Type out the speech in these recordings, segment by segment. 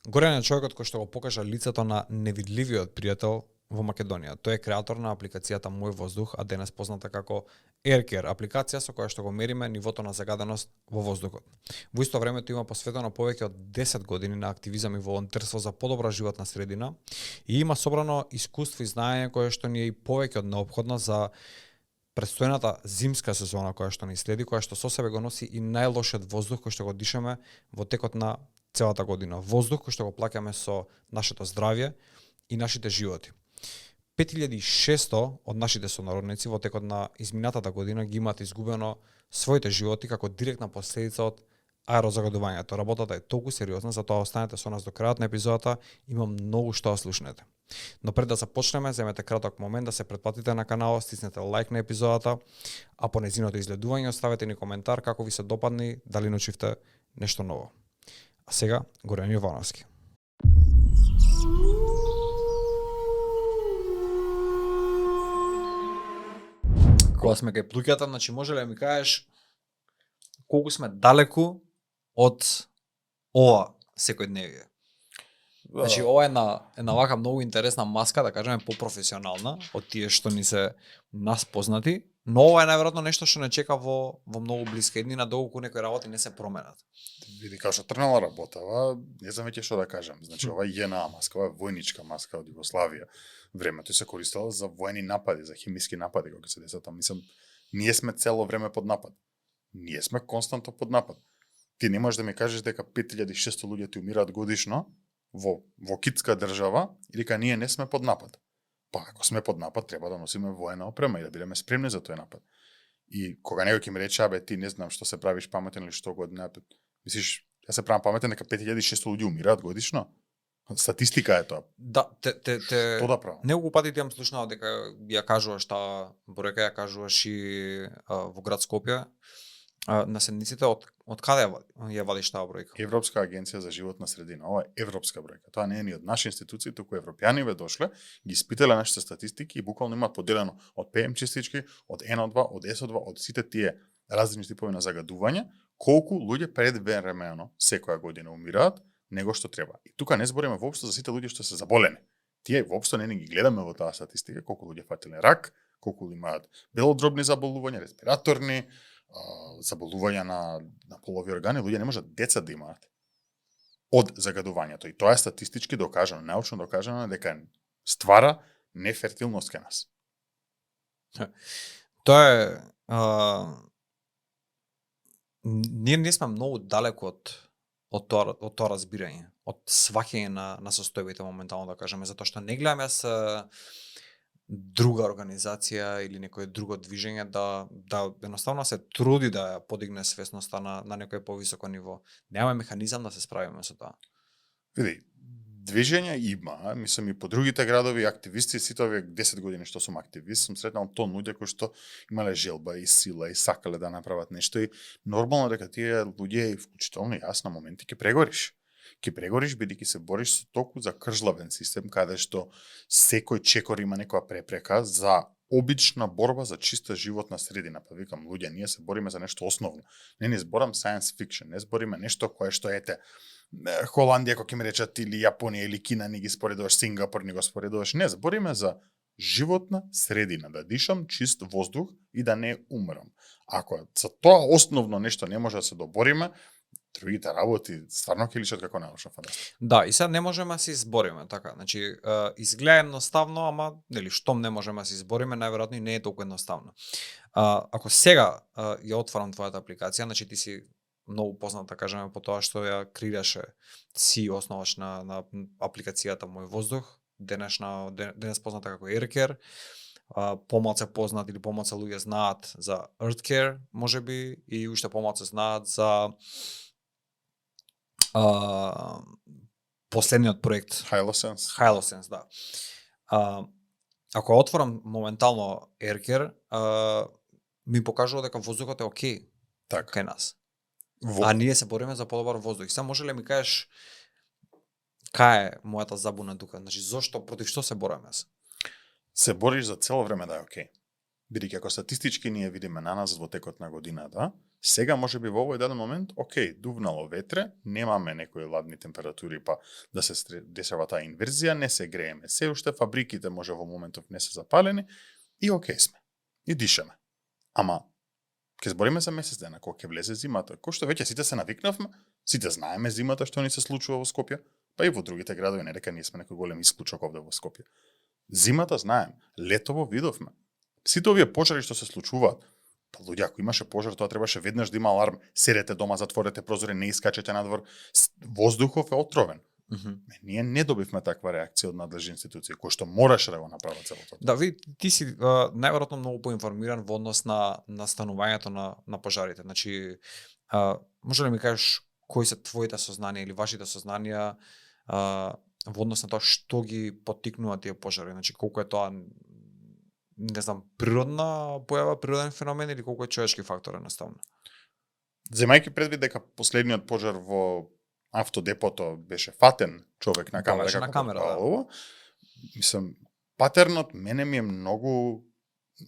Горан е човекот кој што го покажа лицето на невидливиот пријател во Македонија. Тој е креатор на апликацијата Мој воздух, а денес позната како AirCare, апликација со која што го мериме нивото на загаденост во воздухот. Во исто време тој има посветено повеќе од 10 години на активизам и волонтерство за подобра животна средина и има собрано искуство и знаење кое што ни е и повеќе од неопходно за предстојната зимска сезона која што ни следи, која што со себе го носи и најлошиот воздух кој што го дишаме во текот на целата година. Воздух кој што го плаќаме со нашето здравје и нашите животи. 5600 од нашите сонародници во текот на изминатата година ги имаат изгубено своите животи како директна последица од аерозагадувањето. Работата е толку сериозна, затоа останете со нас до крајот на епизодата, има многу што да слушнете. Но пред да започнеме, земете краток момент да се претплатите на каналот, стиснете лайк на епизодата, а по нејзиното изгледување оставете ни коментар како ви се допадни, дали научивте нешто ново. А сега, Горан Јовановски. Кога сме кај плуќата, значи може ли да ми кажеш колку сме далеку од ова секојдневие? Значи ова е една вака многу интересна маска, да кажеме попрофесионална од тие што ни се нас познати, но ова е најверојатно нешто што не чека во многу блиска иднина, доколку некои работи не се променат. Види како што трнала работава, не знам веќе што да кажам. Значи ова е JNA маска, ова е војничка маска од Југославија. Времето се користела за воени напади, за хемиски напади кога се десат. Мислам, ние сме цело време под напад. Ние сме константно под напад. Ти не можеш да ми кажеш дека 5600 луѓе ти умираат годишно во китска држава и дека ние не сме под напад. Па ако сме под напад, треба да носиме воена опрема и да бидеме спремни за тој напад. И кога некој ќе ми рече, абе ти не знам што се правиш паметен или што го напад. Мислиш, ја се правам паметен дека 5600 луѓе умираат годишно? Статистика е тоа. Да, Што да правам? Неколку пати ти јам слушнал дека ја кажуваш таа бројка, ја кажуваш и во град Скопје. На седниците од каде ја вадиш таа бројка? Европска агенција за животна средина. Ова е европска бројка. Тоа не е ни од наши институции, туку европјани дошле, ги испитале нашите статистики и буквално имаат поделено од ПМ частички, од NO2, од SO2, од сите тие различни типови на загадување, колку луѓе предвремено секоја година умираат него што треба. И тука не збориме воопшто за сите луѓе што се заболени. Тие воопшто не ги гледаме во таа статистика, колку луѓе фатиле рак, колку имаат белодробни заболувања, респираторни, заболувања на полови органи, луѓе не можат деца да имаат од загадувањето. И тоа е статистички докажано, научно докажано дека ствара нефертилност кај нас. Тоа е ние не сме многу далеко од тоа разбирање, од сваќање на состојбите моментално, да кажеме, затоа што не гледам јас друга организација или некое друго движење да едноставно се труди да ја подигне свесноста на некое повисоко ниво. Немаме механизам да се справиме со тоа. Види, движење има, мислам и по другите градови, активисти, сите овие 10 години што сум активист, сум сретнал тон луѓе кои што имале желба и сила и сакале да направат нешто и нормално дека тие луѓе и вклучително јас на моменти ќе прегориш. Ќе прегориш бидејќи се бориш со толку закржлавен систем каде што секој чекор има некоја препрека за обична борба за чиста животна средина. Па викам, луѓе, ние се бориме за нешто основно. Не зборам science fiction, не збориме нешто кое што ете Холандија, кој ќе ми речат, или Јапонија, или Кина, ни ги споредуваш, Сингапур, ни го споредуваш. Не, збориме за животна средина, да дишам чист воздух и да не умрам. Ако за тоа основно нешто не може да се добориме, другите работи стварно ќе личат како научна фантастика. Да, и сега не можеме да се избориме, така. Значи, изгледа едноставно, ама нели штом не можеме да се избориме, најверојатно и не е толку едноставно. Ако сега ја отворам твојата апликација, значи ти си многу познат, да кажеме, по тоа што ја креираше си основач на апликацијата Мој воздух, денес позната како AirCare, помалку познат или помалку луѓе знаат за EarthCare, можеби, и уште помалку знаат за последниот проект HaloSense, да. Ако отворам моментално AirCare, ми покажува дека воздухот е окей кај нас. А ние се бориме за подобар воздух. Сега може ли ми кажеш кај е мојата забуна тука? Значи зошто, против што се бориме? Се бориш за цело време да е окей. Бидејќи ако статистички ние видиме на нас во текот на годината, Сега може би во овој даден момент, окей, дувнало ветре, немаме некои ладни температури, па да се дешава таа инверзија, не се грееме. Се уште фабриките може во моментов не се запалени и окей сме. И дишаме. Ама ќе збориме за месец дена, кога ќе влезе зимата. Кој што веќе сите се навикнавме, сите знаеме зимата што ни се случува во Скопје, па и во другите градови, не дека ние сме некој голем исклучок овде во Скопје. Зимата знаем, летово видовме. Сите овие пожари што се случуваат, па луѓе, ако имаше пожар, тоа требаше веднаш да има аларм. Седете дома, затворете прозори, не искачете надвор. Воздухов е отровен. Ние не добивме таква реакција од надлежни институции, кои што мораше да го направат целото. Да, ти си најверојатно многу поинформиран во однос на станувањето на пожарите. Значи, може ли ми кажеш кои се твоите сознанија или вашите сознанија во однос на тоа што ги поттикнува тие пожари? Значи, колку е тоа, не знам, природна појава, природен феномен или колку е човечки фактор едноставно? Земајќи предвид дека последниот пожар во автодепото беше фатен човек на камера, беше на камера, да. Мислам, патернот мене ми е многу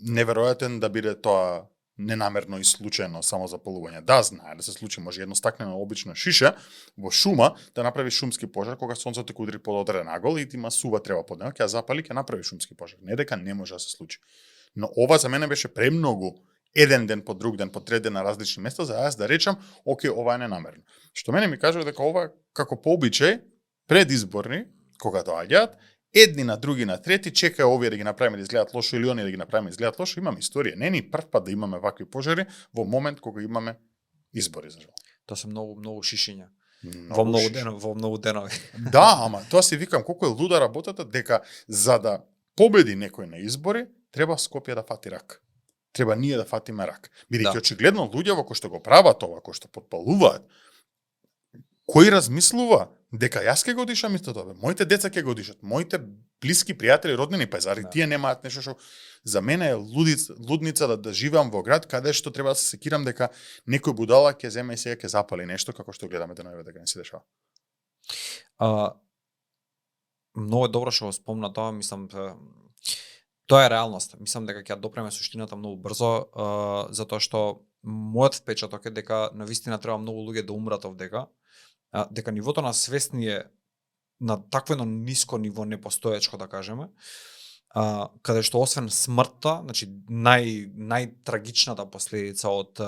неверојатен да биде тоа ненамерно и случајно само запалување. Да, знае да се случи, може едно стакнено обично шише во шума да направи шумски пожар кога сонцето ќе удри под одреден агол и ти сува треба под него, ќе запали, ќе направи шумски пожар. Не дека не може да се случи. Но ова за мене беше премногу еден ден по друг ден, по трет ден на различни места, за јас да речам, окей, ова е ненамерно. Што мене ми кажува дека ова, како по обичај, предизборни, кога доаѓаат, едни на други на трети, чекаја овие да ги направиме да изгледат лошо или оние да ги направиме да изгледат лошо, имаме историја. Не ни прв пат да имаме вакви пожари во момент кога имаме избори, за жал. Тоа се многу шишиња. Во многу денови. Да, ама тоа си викам колку е луда работата, дека за да победи некој на избори, треба Скопје да фати рак. Треба ние да фатиме рак. Бидејќи очигледно луѓето кои што го прават ова, кои што подпалуваат, кој размислува дека јас ќе го дишам исто тоа, моите деца ќе го дишат, моите блиски пријатели, роднини, па заради тие немаат нешто што за мене е лудница да живеам во град каде што треба да се секирам дека некој будала ќе земе и сега ќе запали нешто како што гледаме деновиве дека не се дешава. Многу е добро што го спомна тоа, мислам тоа е реалност. Мислам дека ќе ја допреме суштината многу брзо, затоа што мојот впечаток е дека навистина треба многу луѓе да умрат овдека, дека нивото на свест ни е на такво едно ниско ниво непостоечко, да кажеме, каде што освен смртта, значи најтрагичната последица од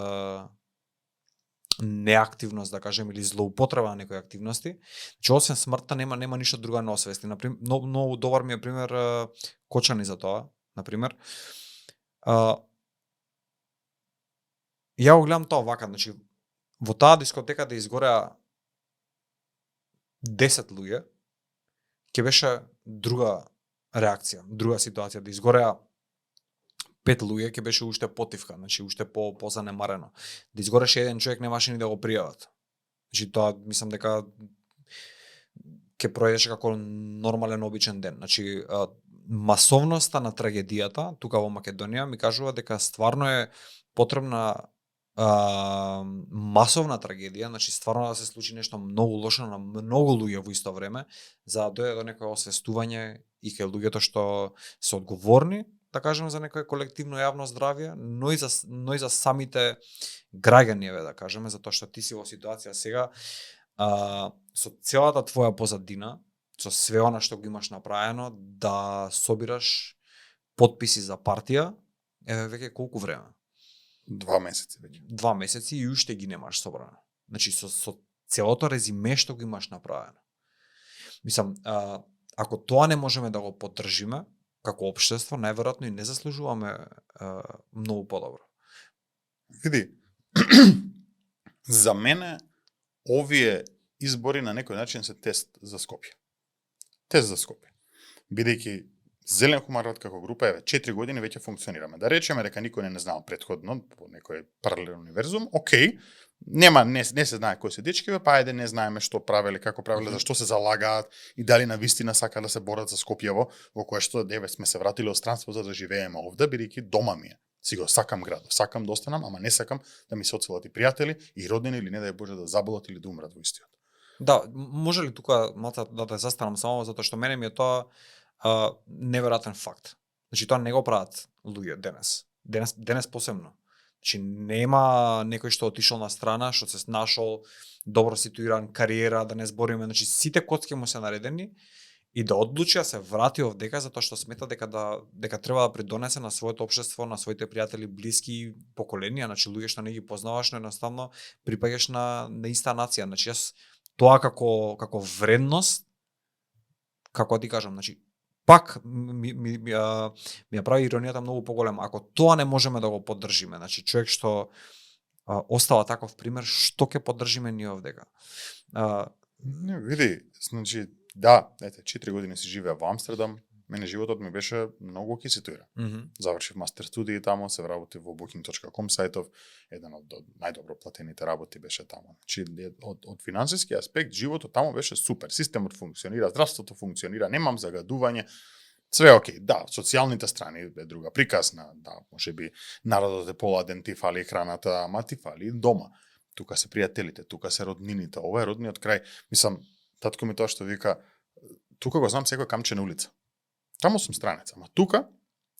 неактивност, да кажем, или злоупотреба на некои активности, значи освен смртта нема ништо друго на освести. Например, многу добар ми е пример Кочани за тоа, например. Ја го гледам тоа вака, значи во таа дискотека да изгореа 10 луѓе, ќе беше друга реакција, друга ситуација. Да изгореа 5 луѓе, ќе беше уште потивка, значи уште позанемарено. Да изгореше еден човек, немаше ни да го пријават. Значи тоа, мислам дека ќе пројдеше како нормален обичен ден. Значи масовноста на трагедијата тука во Македонија ми кажува дека стварно е потребна масовна трагедија, значи стварно да се случи нешто многу лошо на многу луѓе во исто време, за да дојде до некое освестување и кај луѓето што се одговорни, да кажем, за некое колективно јавно здравје, но и за самите граѓани, да кажеме, затоа што ти си во ситуација сега со целата твоја позадина, со све она што го имаш направено, да собираш потписи за партија, веќе колку време? 2 месеци веќе. 2 месеци и уште ги немаш собрано. Значи со целото резиме што го имаш направено. Мислам, ако тоа не можеме да го поддржиме како општество, најверојатно и не заслужуваме многу подобро. Види, за мене овие избори на некој начин се тест за Скопје. Тест за Скопје. Бидејќи Зелен хуманот како група еве 4 години веќе функционираме. Да речеме дека никој не знал претходно во некој паралелен универзум, окей, не се знае кои се дечкиве, па ајде не знаеме што правеле, како правеле, зашто се залагаат и дали навистина сака да се борат за Скопјево, во кое што деве сме се вратиле од странство за да живееме овде, бидејќи дома ми е. Си го сакам градот, сакам да останам, ама не сакам да ми се оцелат и пријатели и роднини или не дај Боже да заболат или да умрат во истиот. Да, може ли тука малку да те застанам само затоа што мене ми е тоа неверојатен факт. Значи тоа не го прават луѓе денес. Денес посебно. Значи нема некој што отишол на страна, што се нашол добро ситуиран кариера, да не збориме, значи сите коцки му се наредени и да одлучи да се врати овдека затоа што смета дека треба да придонесе на своето општество, на своите пријатели, блиски, поколенија, значи луѓе што не ги познаваш, но едноставно припаѓаш на иста нација. Значи јас тоа како вредност, како ти кажам, значи пак ми ја прави иронијата многу поголема. Ако тоа не можеме да го поддржиме, значи човек што остава таков пример, што ќе поддржиме ние овдека? Не, види, значи, да, ете, 4 години си живеа во Амстердам, мене животот ми беше многу оки ситуиран. Завршив мастер студии таму, се вработив во booking.com сајтов, еден од најдобро платените работи беше таму. Значи, од финансиски аспект, животот таму беше супер, системот функционира, здравството функционира, немам загадување, све окей. Да, социјалните страни е друга приказна, да, можеби народот е поладен, ти фали храната, ама ти фали дома. Тука се пријателите, тука се роднините, ова е родниот крај. Мислам, татко ми тоа што вика, тука го знам секој камче на улица. Таму сум странец, ама тука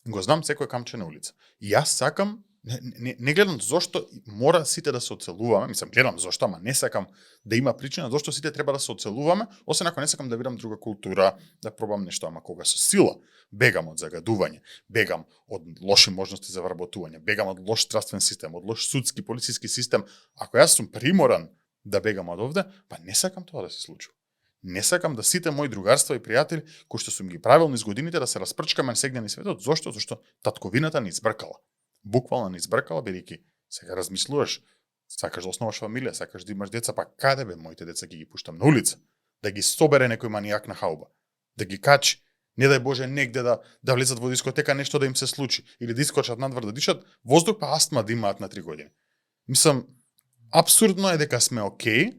го знам секој камче на улица. И јас сакам, не гледам зошто мора сите да се оцелуваме, мислам, гледам зошто, ама не сакам да има причина зошто сите треба да се оцелуваме, освен ако не сакам да видам друга култура, да пробам нешто, ама кога со сила бегам од загадување, бегам од лоши можности за вработување, бегам од лош здравствен систем, од лош судски, полициски систем, ако јас сум приморан да бегам од овде, па не сакам тоа да се случи. Не сакам да сите мои другарства и пријатели, кои што сум ги правил низ годините, да се распрчкаме сегде низ светот, зошто? Зашто татковината ни избркала. Буквално ни избркала, бидејќи сега размислуваш, сакаш да основаш фамилија, сакаш да имаш деца, па каде бе моите деца ги пуштам на улица? Да ги собере некој манијак на хауба, да ги качи, не дај Боже негде да влезат во дискотека, нешто да им се случи, или да искочат надвор да дишат, воздух па астма да имаат на 3 години. Мислам, апсурдно е дека сме окей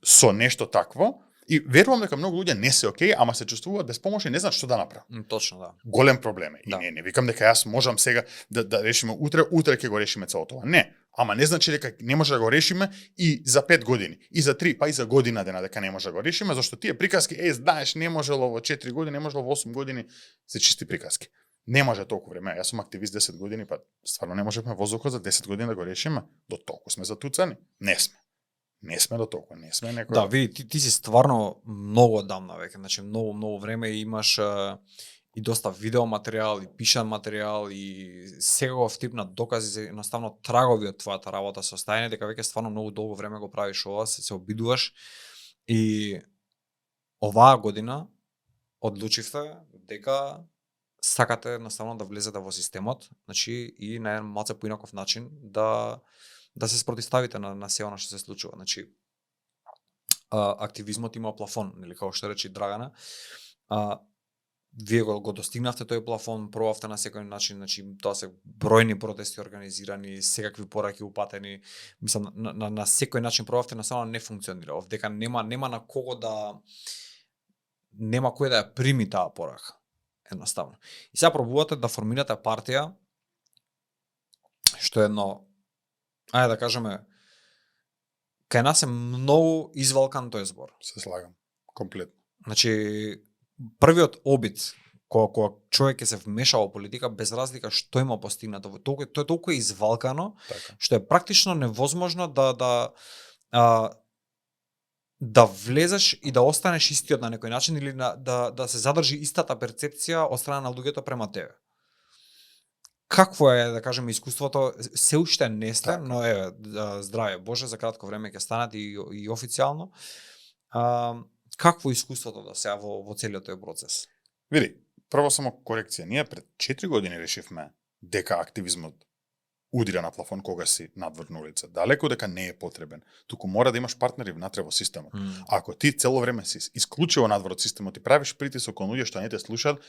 со нешто такво, и верувам дека многу луѓе не се окей, ама се чувствуваат безпомошни, не знаат што да направат. Точно, да. Голем проблем е. Да. И не викам дека јас можам сега да решиме утре ќе го решиме цело тоа. Не, ама не значи дека не може да го решиме и за 5 години, и за 3, па и за година дена дека не може да го решиме, зашто тие приказки, знаеш, не можело во 4 години, не можело во 8 години, се чисти приказки. Не може толку време. Јас сум активист 10 години, па стварно не можеме воздухот за 10 години да го решиме. До толку сме затуцани. Не сме. Не сме до толку, не сме некој. Да, види, ти си стварно многу одамна веќе, значи многу време имаш и доста видео материјал, и пишан материјал, и секаков тип на докази за едноставно трагови од твојата работа со стајање, дека веќе стварно многу долго време го правиш ова, се обидуваш. И оваа година одлучивте дека сакате едноставно да влезете во системот, значи и на еден малце поинаков начин да се спротивставите на се она што се случува. Значи, активизмот има плафон, нели, како што рече Драгана. Вие го достигнавте тој плафон, пробавте на секој начин, значи тоа се бројни протести организирани, секакви пораки упатени, мислам на секој начин пробавте, на само не функционира. Овдека нема на кого нема кој да ја прими таа порака. Едноставно. И сега пробувате да формирате партија што е едно, ајде да кажеме, кај нас е многу извалкан тој збор. Се слагам, комплетно. Значи, првиот обид кога човек ќе се вмеша во политика, без разлика што има постигнато, тоа е толку извалкано, Така. што е практично невозможно да влезеш и да останеш истиот на некој начин или да се задржи истата перцепција од страна на луѓето према тебе. Какво е, да кажеме, искуството? Се уште не сте, Так. но здраве Боже, за кратко време ќе станат и официјално. Какво е искуството до сега во целиот тој процес? Види, прво само корекција. Ние пред 4 години решивме дека активизмот удира на плафон кога си надвор на улица. Далеко дека не е потребен. Туку мора да имаш партнери внатре во системот. Ако ти цело време си исклучиво надвор од системот и правиш притисок кон луѓе што не те слушаат,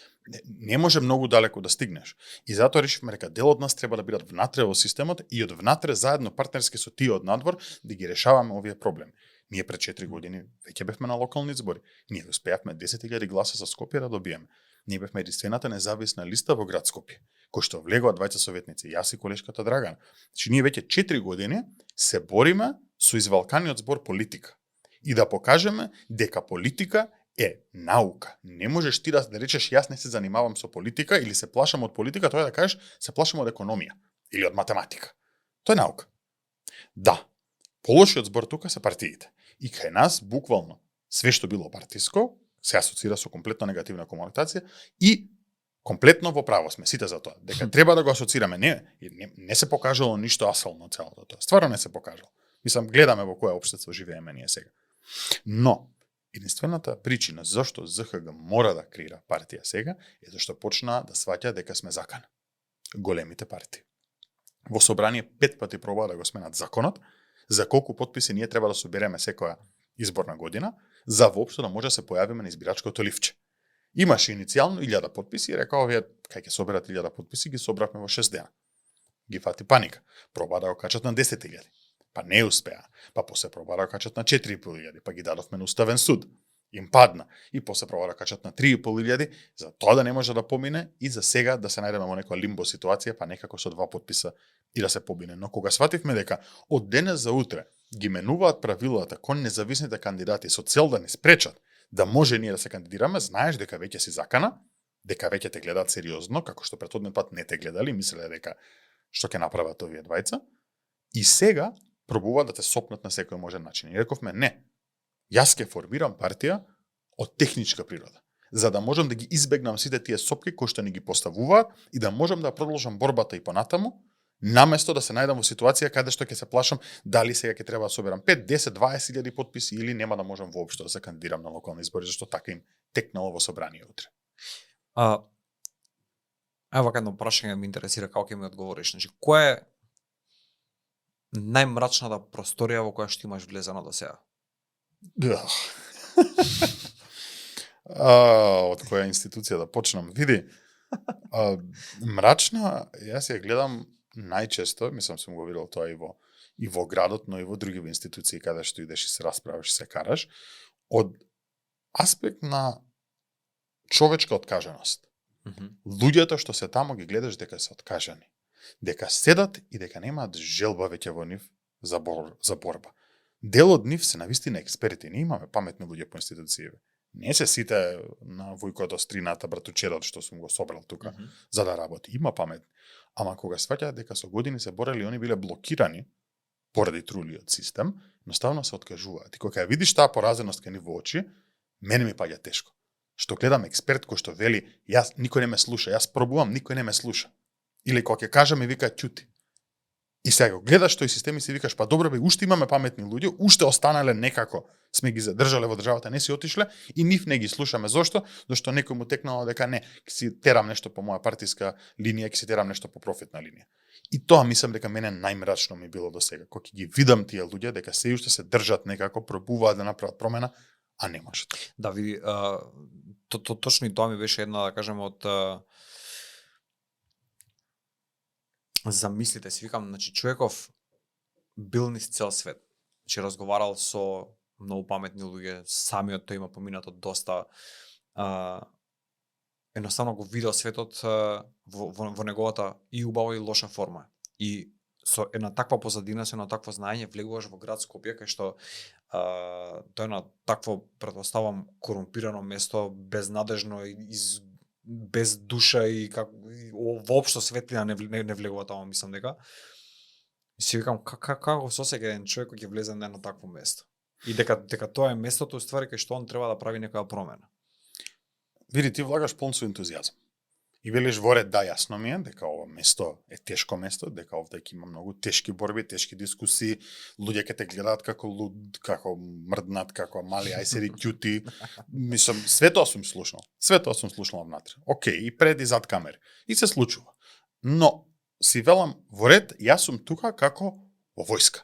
не може многу далеко да стигнеш. И затоа решивме дека дел од нас треба да бидат внатре во системот и од внатре заедно партнерски со тие од надвор да ги решаваме овие проблеми. Ние пред 4 години веќе бевме на локални избори. Ние успеавме 10.000 гласа за Скопје да добиеме. Ние бевме единствената независна листа во град Скопје, кој што влегува двајца советници, јас и колешката Драгана. Значи ние веќе 4 години се бориме со извалканиот збор политика и да покажеме дека политика е наука. Не можеш ти да речеш јас не се занимавам со политика или се плашам од политика, тоа е да кажеш се плашам од економија или од математика. Тоа е наука. Да, полошиот збор тука се партиите. И кај нас, буквално, све што било партиско, се асоцира со комплетно негативна комуникација и комплетно во право сме сите за тоа. Дека треба да го асоцираме. Не се покажало ништо асално целото тоа. Стварно не се покажало. Мислам, гледаме во кое општество живееме ние сега. Но, единствената причина зашто ЗХГ мора да креира партија сега е зашто почнаа да сваќа дека сме закана. Големите партии. Во собрание 5 пати пробаа да го сменат законот за колку потписи ние треба да собереме секоја изборна година, за воопшто да може да се појавиме на избирачкото ливче. Имаше иницијално 1000 потписи и рекao овие кај ќе соберат 1000 потписи ги собравме во 6 дена. Ги фати паника. Пробаа да го качат на 10.000. Па не успеа. Па после пробаа да го качат на 4.500, па ги дадовме на Уставен суд. Им падна. И после пробаа да качат на 3.500, за тоа да не може да помине и за сега да се најдеме во некоја лимбо ситуација, па некако со 2 потписа и да се побине. Но кога свативме дека од денес за утре ги менуваат правилата кон независните кандидати со цел да не спречат да може ние да се кандидираме, знаеш дека веќе си закана, дека веќе те гледаат сериозно, како што претходниот пат не те гледали, мислеле дека што ќе направат овие двајца, и сега пробуваат да те сопнат на секој можен начин. И рековме, не, јас ќе формирам партија од техничка природа, за да можам да ги избегнам сите тие сопки кои што ни ги поставуваат и да можам да продолжам борбата и понатаму, наместо да се најдам во ситуација каде што ќе се плашам дали сега ќе треба да соберам 5, 10, 20.000 потписи или нема да можам воопшто да се кандидирам на локални избори, зашто така им текнало во собрание утре. Ево едно прашање ме интересира како ќе ми одговориш. Значи, која е најмрачната просторија во која што имаш влезено до сега? Од која институција да почнам? Види, мрачна, јас ја гледам најчесто, мислам сум го видел тоа и во градот, но и во други институции каде што идеш и се расправиш, се караш, од аспект на човечка откажаност. Луѓето што се тамо ги гледаш дека се откажани, дека седат и дека немаат желба веќе во нив за борба. Дел од нив се навистина експерти, не имаме паметни луѓе по институциите. Не се сите на Вујкото стрината братучедот што сум го собрал тука за да работи. Има памет. Ама кога сваќаат дека со години се борели, они биле блокирани поради трулиот систем, едноставно се откажуваат. И кога ја видиш таа поразеност кај нив во очи, мене ми паѓа тешко. Што гледам експерт кој што вели, јас никој не ме слуша, јас пробувам, никој не ме слуша. Или кога ќе кажа ми вика ќути. И сега гледаш тој систем и си викаш, па добро бе, уште имаме паметни луѓе, уште останале некако, сме ги задржале во државата, не си отишле и нив не ги слушаме. Зошто? Зашто некој му текнало дека не, ќе си терам нешто по моја партиска линија, ќе си терам нешто по профитна линија. И тоа мислам дека мене најмрачно ми било до сега, кога ги видам тие луѓе дека се уште се држат некако, пробуваат да направат промена, а не можат. Да, види, точно и тоа ми беше една, да кажем, од замислите си, викам, значи човеков бил низ цел свет. Значи разговарал со многу паметни луѓе, самиот тој има поминато доста, едноставно го видел светот во неговата и убава и лоша форма. И со една таква позадина, со едно такво знаење влегуваш во град Скопје, кај што тоа е на такво, претпоставам, корумпирано место, безнадежно и без душа и воопшто светлина не влегува таму, мислам дека. И си викам како се осеќа еден човек кој ќе влезе на едно такво место. И дека тоа е местото уствари кај што он треба да прави некоја промена. Види, ти влагаш полн со ентузијазам. И велиш воред, да, јасно ми е дека ова место е тешко место, дека овде ќе има многу тешки борби, тешки дискусии, луѓе ќе те гледаат како луд, како мрднат, како мали ајсери ќути. Мислам, све тоа сум слушнал. Све тоа сум слушнал внатре. Океј, и пред и зад камери. И се случува. Но си велам воред, јас сум тука како во војска.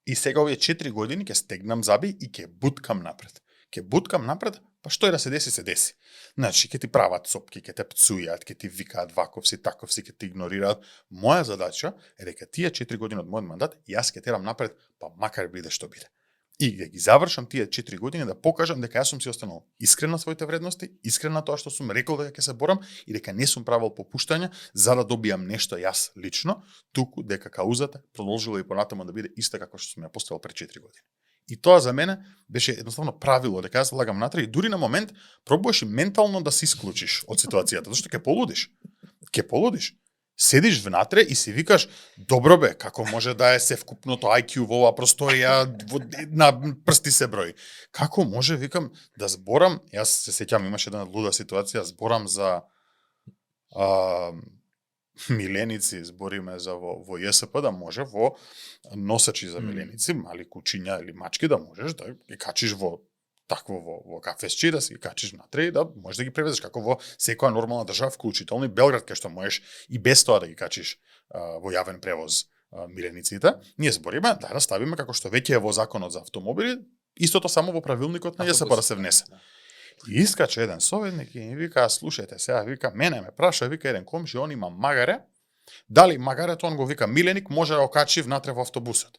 И сега овие 4 години ќе стегнам заби и ќе буткам напред. Ќе буткам напред, па што и да се деси, се деси. Значи, ќе ти прават сопки, ќе те пцујат, ќе ти викаат ваковси, таковси, ќе ти игнорираат. Моја задача е дека тие 4 години од мојот мандат, јас ќе терам напред, па макар биде што биде. И да ги завршам тие 4 години да покажам дека јас сум си останал искрен на своите вредности, искрен на тоа што сум рекол дека ќе се борам и дека не сум правил попуштања за да добијам нешто јас лично, туку дека каузата продолжила и понатаму да биде иста како што сум ја поставил пред 4 години. И тоа за мене беше едноставно правило, дека јас лагам натре и дури на момент пробуваш и ментално да се исклучиш од ситуацијата, зашто ќе полудиш. Ќе полудиш. Седиш внатре и си викаш, добро бе, како може да е севкупното IQ во оваа просторија, на прсти се брои. Како може, викам, да зборам, јас се сеќам, имаше една луда ситуација, зборам за миленици, збориме за во ЈСП, да може во носачи за миленици, мали кучиња или мачки, да можеш да ги качиш во такво во кафесче, да си ги качиш внатре и да можеш да ги превезеш, како во секоја нормална држава, вклучително и Белград, кај што можеш и без тоа да ги качиш во јавен превоз милениците. Ние збориме да ставиме како што веќе е во законот за автомобили, истото само во правилникот на ЈСП да се внесе. И искаче еден советник и ми вика, слушајте сега, вика, мене ме праша, вика, еден комши, он има магаре, дали магарето, он го вика миленик, може да го качи внатре во автобусот.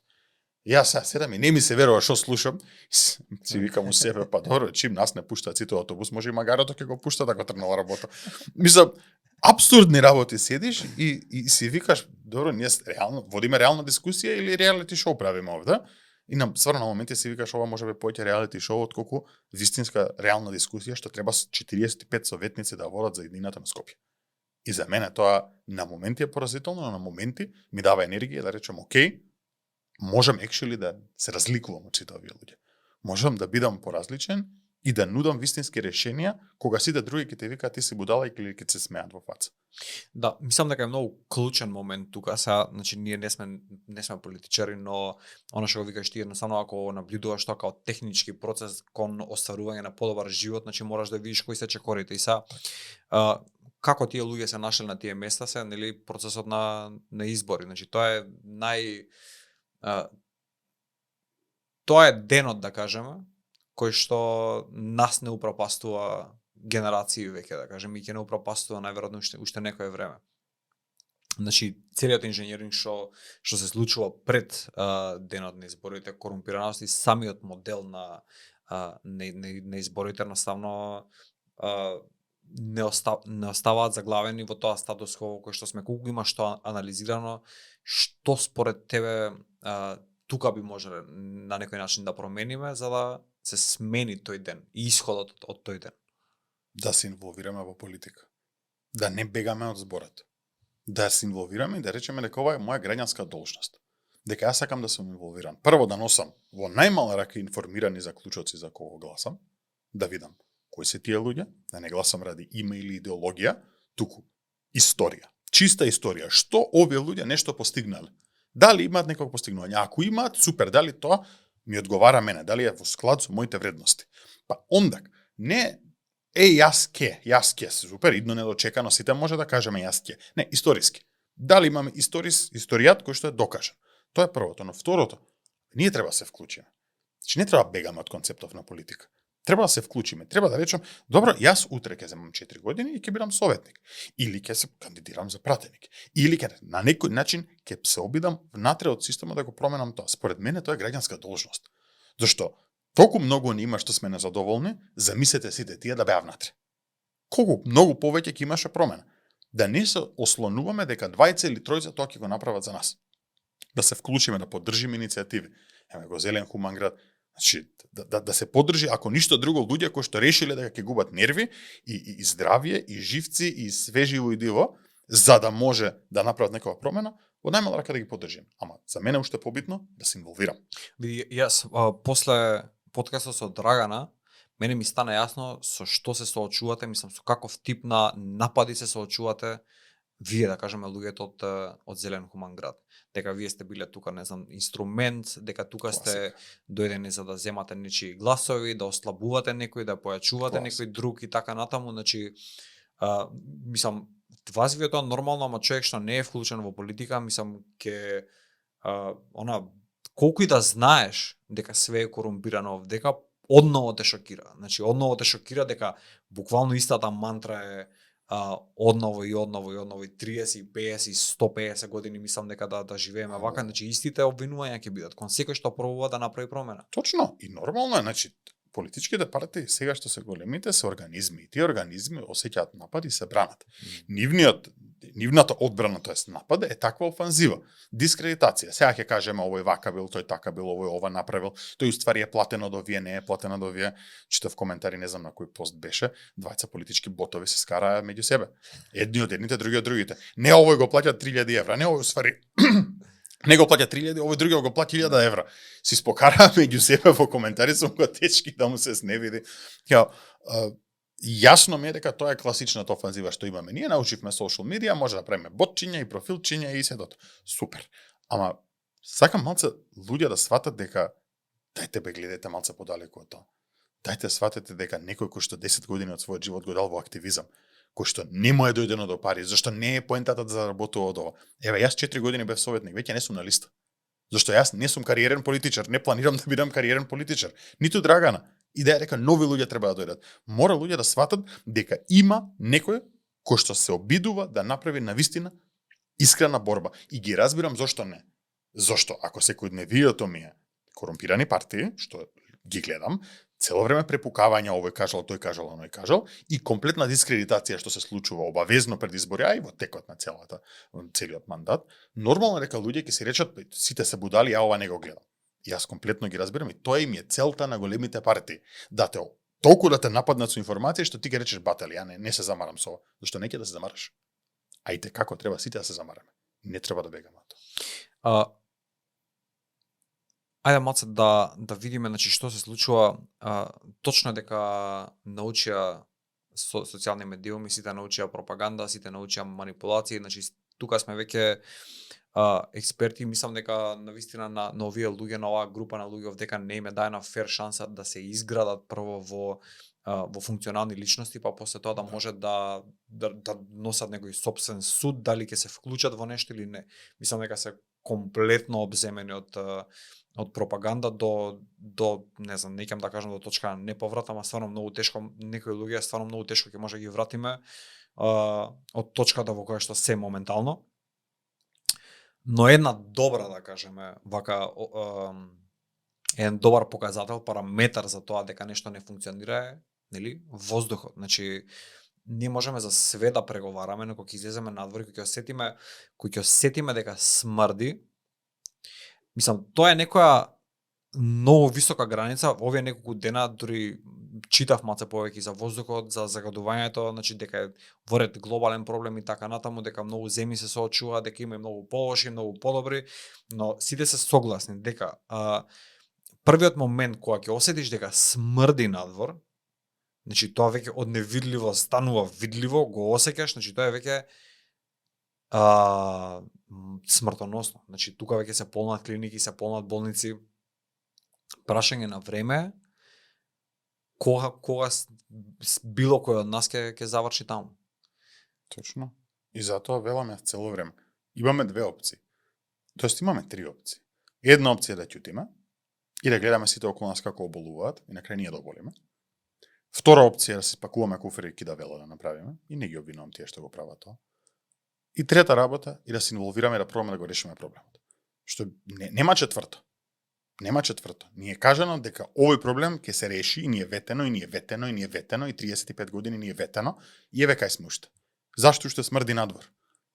Јас сега седам и не ми се верува што слушам, си викам у себе, па добро, чим нас не пуштаат сите автобус, може и магарето ќе го пушта да го тргнала работа. Мислам, апсурдни работи седиш и си викаш, добро, ние реално водиме реална дискусија или реалити шоу правиме овде? И стварно на моменти си викаш, ова може би поеќе реалити шоу отколку вистинска реална дискусија што треба 45 советници да водат за иднината на Скопје. И за мене тоа на моменти е поразително, но на моменти ми дава енергија да речем, окей, можам екшели да се разликувам од сите овие луѓе. Можам да бидам поразличен и да нудам вистински решенија кога сите други ќе те викаат ти си будала или ќе се смеат во фаца. Да, мислам дека е многу клучен момент тука. Сега, значи ние не сме политичари, но она што го викаш ти, едноставно ако наблюдуваш тоа како технички процес кон остварување на подобар живот, значи мораш да видиш кои се чекорите. И сега како тие луѓе се нашли на тие места се, нели, процесот на избори. Значи тоа е тоа е денот, да кажеме, кој што нас не упропастува генерации веќе, да кажеме, и ќе не упропастува најверојатно уште некое време. Значи, целиот инженеринг што се случува пред денот на изборите, корумпираност и самиот модел на изборите едноставно не оставаат заглавени во тоа статус кво кој што сме, колку има што анализирано, што според тебе тука би можеле на некој начин да промениме за да се смени тој ден и исходот од тој ден. Да се инволвираме во политика. Да не бегаме од зборот. Да се инволвираме и да речеме дека ова е моја граѓанска должност. Дека јас сакам да сум инволвиран. Прво да носам во најмала рака информирани заклучоци за кого гласам, да видам кои се тие луѓе, да не гласам ради име или идеологија, туку историја. Чиста историја. Што овие луѓе нешто постигнале? Дали имаат некако постигнување? Ако имаат, супер, дали тоа ми одговара мене, дали е во склад со моите вредности. Па ондак, не јас ке, супер, идно недочекано, сите може да кажеме јас ке. Не, историски. Дали имаме историјат кој што е докажан. Тоа е првото, но второто, ние треба да се вклучиме. Значи не треба бегаме од концептов на политика. Треба да се вклучиме. Треба да речем, добро, јас утре ќе земам 4 години и ќе бидам советник. Или ќе се кандидирам за пратеник. Или ќе на некој начин ќе се обидам внатре од системот да го променам тоа. Според мене тоа е граѓанска должност. Зашто толку многу не има што сме незадоволни, замислете сите тие да беа внатре. Колку многу повеќе ќе имаше промена. Да не се ослонуваме дека двајца или тројца тоа ќе го направат за нас. Да се вклучиме, да поддржиме иницијативи. Еме го Зелен хуман град. Значи, да се поддржи, ако ништо друго, луѓе кои што решиле дека ќе губат нерви и здравје, и живци, и свеживо и диво, за да може да направат некоја промена, во најмала рака да ги поддржим. Ама за мене уште побитно да се инволвирам. Види, јас после подкастот со Драгана, мене ми стана јасно со што се соочувате, мислам со каков тип на напади се соочувате вие, да кажеме, луѓето од Зелен хуман град. Дека вие сте биле тука, не знам, инструмент, дека тука сте дојдени за да земате нечии гласови, да ослабувате некој, да појачувате некој друг и така натаму. Значи, мислам, вас ви е тоа нормално, ама човек што не е вклучен во политика, мислам, ке колку и да знаеш дека све е корумпирано, дека одново те шокира. Значи, одново те шокира дека буквално истата мантра е одново и 30, 50, 150 години, мислам дека да живееме вака, значи истите обвинувања ќе бидат кон секој што пробува да направи промена. Точно, и нормално е, значи политичките партии сега што се големите се организми, и тие организми осеќаат напади и се бранат. Нивниот нивната одбрана, тоест напад, е таква офанзива. Дискредитација. Сега ќе кажеме овој вака бил, тој така бил, овој ова направил, тој уствари е платен од овие, не е платен од овие. Читав коментари, не знам на кој пост беше, двајца политички ботови се скараа меѓу себе. Едни од едните, други од другите. Не овој го плаќа 3000 евра, не овој уствари не го плаќа 3000, овој други го плаќа 1000 евра. Си спокараа меѓу себе во коментари, сум го течки да му се сневиди. Јасно ми е дека тоа е класичната офанзива што имаме. Ние научивме social media, може да правиме ботчиња и профилчиња и седото. Супер. Ама сакам малце луѓе да сватат дека дајте бе гледате малце подалеку од тоа. Дајте сватете дека некој кој што 10 години од својот живот го дал во активизам, кој што не му е дојдено до пари, зашто не е поентата да заработува од ова. Еве јас 4 години бев советник, веќе не сум на листа. Зашто јас не сум кариерен политичар, не планирам да бидам кариерен политичар, ниту Драгана. Идеја дека нови луѓе треба да дојдат. Мора луѓе да сватат дека има некој кој што се обидува да направи навистина искрена борба. И ги разбирам зошто не. Зошто ако секојдневието ми е корумпирани партии, што ги гледам, цело време препукавања, овој кажал, тој кажал, оној кажал, и комплетна дискредитација што се случува обавезно пред избори, а и во текот на целиот мандат, нормално дека луѓе ќе си речат, сите се будали, ја ова не го гледам. Јас комплетно ги разбирам и тоа им е целта на големите партии. Да те толку да те нападнат со информации што ти ќе речеш батали, ја не се замарам со ова. Зашто не ќе да се замараш? Ајде како треба сите да се замараме. Не треба да бегаме од тоа. Ајде малце да видиме значи што се случува. Точно е дека научија социјални медиуми, сите научија пропаганда, сите научија манипулации, значи тука сме веќе експерти. Мислам дека навистина на овие луѓе, на оваа група на луѓе дека не им е даена фер шанса да се изградат прво во функционални личности, па после тоа да може да носат некој сопствен суд, дали ќе се вклучат во нешто или не. Мислам дека се комплетно обземени од пропаганда до не знам, не ќе да кажам до точка на неповрат, ама стварно многу тешко, некои луѓе стварно многу тешко ќе може да ги вратиме од точката во која што се моментално. Но една добра, да кажеме, вака еден добар показател, параметар за тоа дека нешто не функционира е, нели, воздухот. Значи, ние можеме за све да преговараме, но кога ќе излеземе надвор и кога ќе осетиме дека смрди, мислам, тоа е некоја многу висока граница. Овие неколку дена дури читав малце повеќе за воздухот, за загадувањето, значи дека е воред глобален проблем и така натаму, дека многу земји се соочуваат, дека има и многу полоши, многу подобри, но сите се согласни дека првиот момент кога ќе осетиш дека смрди надвор, значи тоа веќе од невидливо станува видливо, го осеќаш, значи тоа е веќе смртоносно. Значи тука веќе се полнат клиники, се полнат болници. Прашање на време кога било кој од нас ќе заврши таму. Точно. И затоа велам јас цело време. Имаме две опции. Тоест имаме три опции. Една опција е да ќутиме и да гледаме сите околу нас како оболуваат и на крај ние да оболиме. Втора опција е да се спакуваме куфери и да вело да направиме и не ги обвинувам тие што го прават тоа. И трета работа е да се инволвираме и да пробаме да го решиме проблемот. Што нема четврто. Нема четврто. Ни е кажано дека овој проблем ќе се реши и ни е ветено, и ни е ветено, и ни е ветено, и 35 години ни е ветено, и еве кај сме уште. Зашто уште смрди надвор?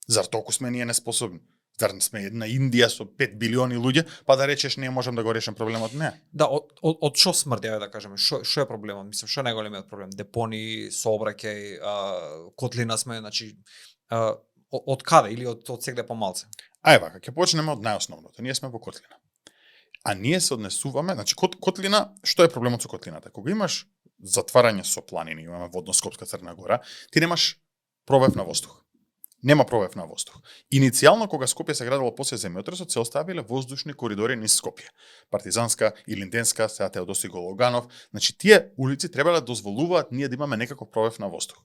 Зар толку сме ние неспособни? Зар не сме една Индија со 5 билиони луѓе, па да речеш не можам да го решам проблемот? Не. Да, од што смрди, да кажеме, што е проблемот? Мислам, што е најголемиот проблем? Депони, сообраќај, котлина сме, значи од каде или од сегде помалце? Ај вака, ќе почнеме од најосновното. Ние сме во котлина. А ние се однесуваме, значи котлина, што е проблемот со котлината? Кога имаш затварање со планини, имаме водно-скопска Црна Гора, ти немаш пробив на воздух. Нема пробив на воздух. Иницијално кога Скопје се градило после земјотресот, се оставиле воздушни коридори низ Скопје. Партизанска, Илинденска, сега Теодоси Гологанов, значи тие улици треба да дозволуваат ние да имаме некако пробив на воздух.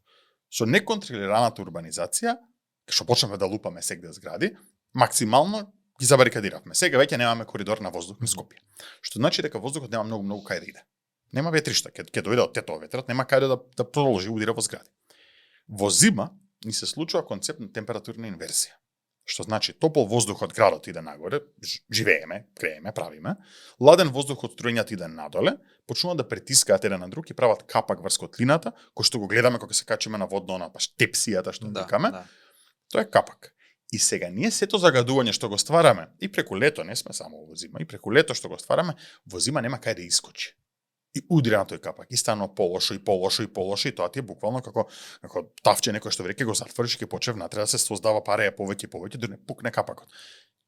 Со неконтролираната урбанизација, што почнеме да лупаме сегде згради, максимално ги забарикадиравме. Сега веќе немаме коридор на воздух на Скопје. Што значи дека воздухот нема многу кај да иде. Нема ветришта, ќе дојде од тето ветрот, нема каде да продолжи удира во згради. Во зима ни се случува концепт на температурна инверзија. Што значи топол воздух од градот иде нагоре, живееме, крееме, правиме, ладен воздух од струјањата иде надоле, почнуваат да притискаат еден на друг и прават капак врз котлината, кој што го гледаме кога се качиме на водно, она тепсијата што викаме. Да. Тоа е капак. И сега ние сето загадување што го ствараме, и преку лето, не сме само во зима, и преку лето што го ствараме, во зима нема кај да искочи. И удри на тој капак, и стано полошо, и полошо, и полошо, и тоа ти е буквално како тавче некој што вреќе го затвориш и ќе почне внатре да се создава пареја повеќе и повеќе, да не пукне капакот.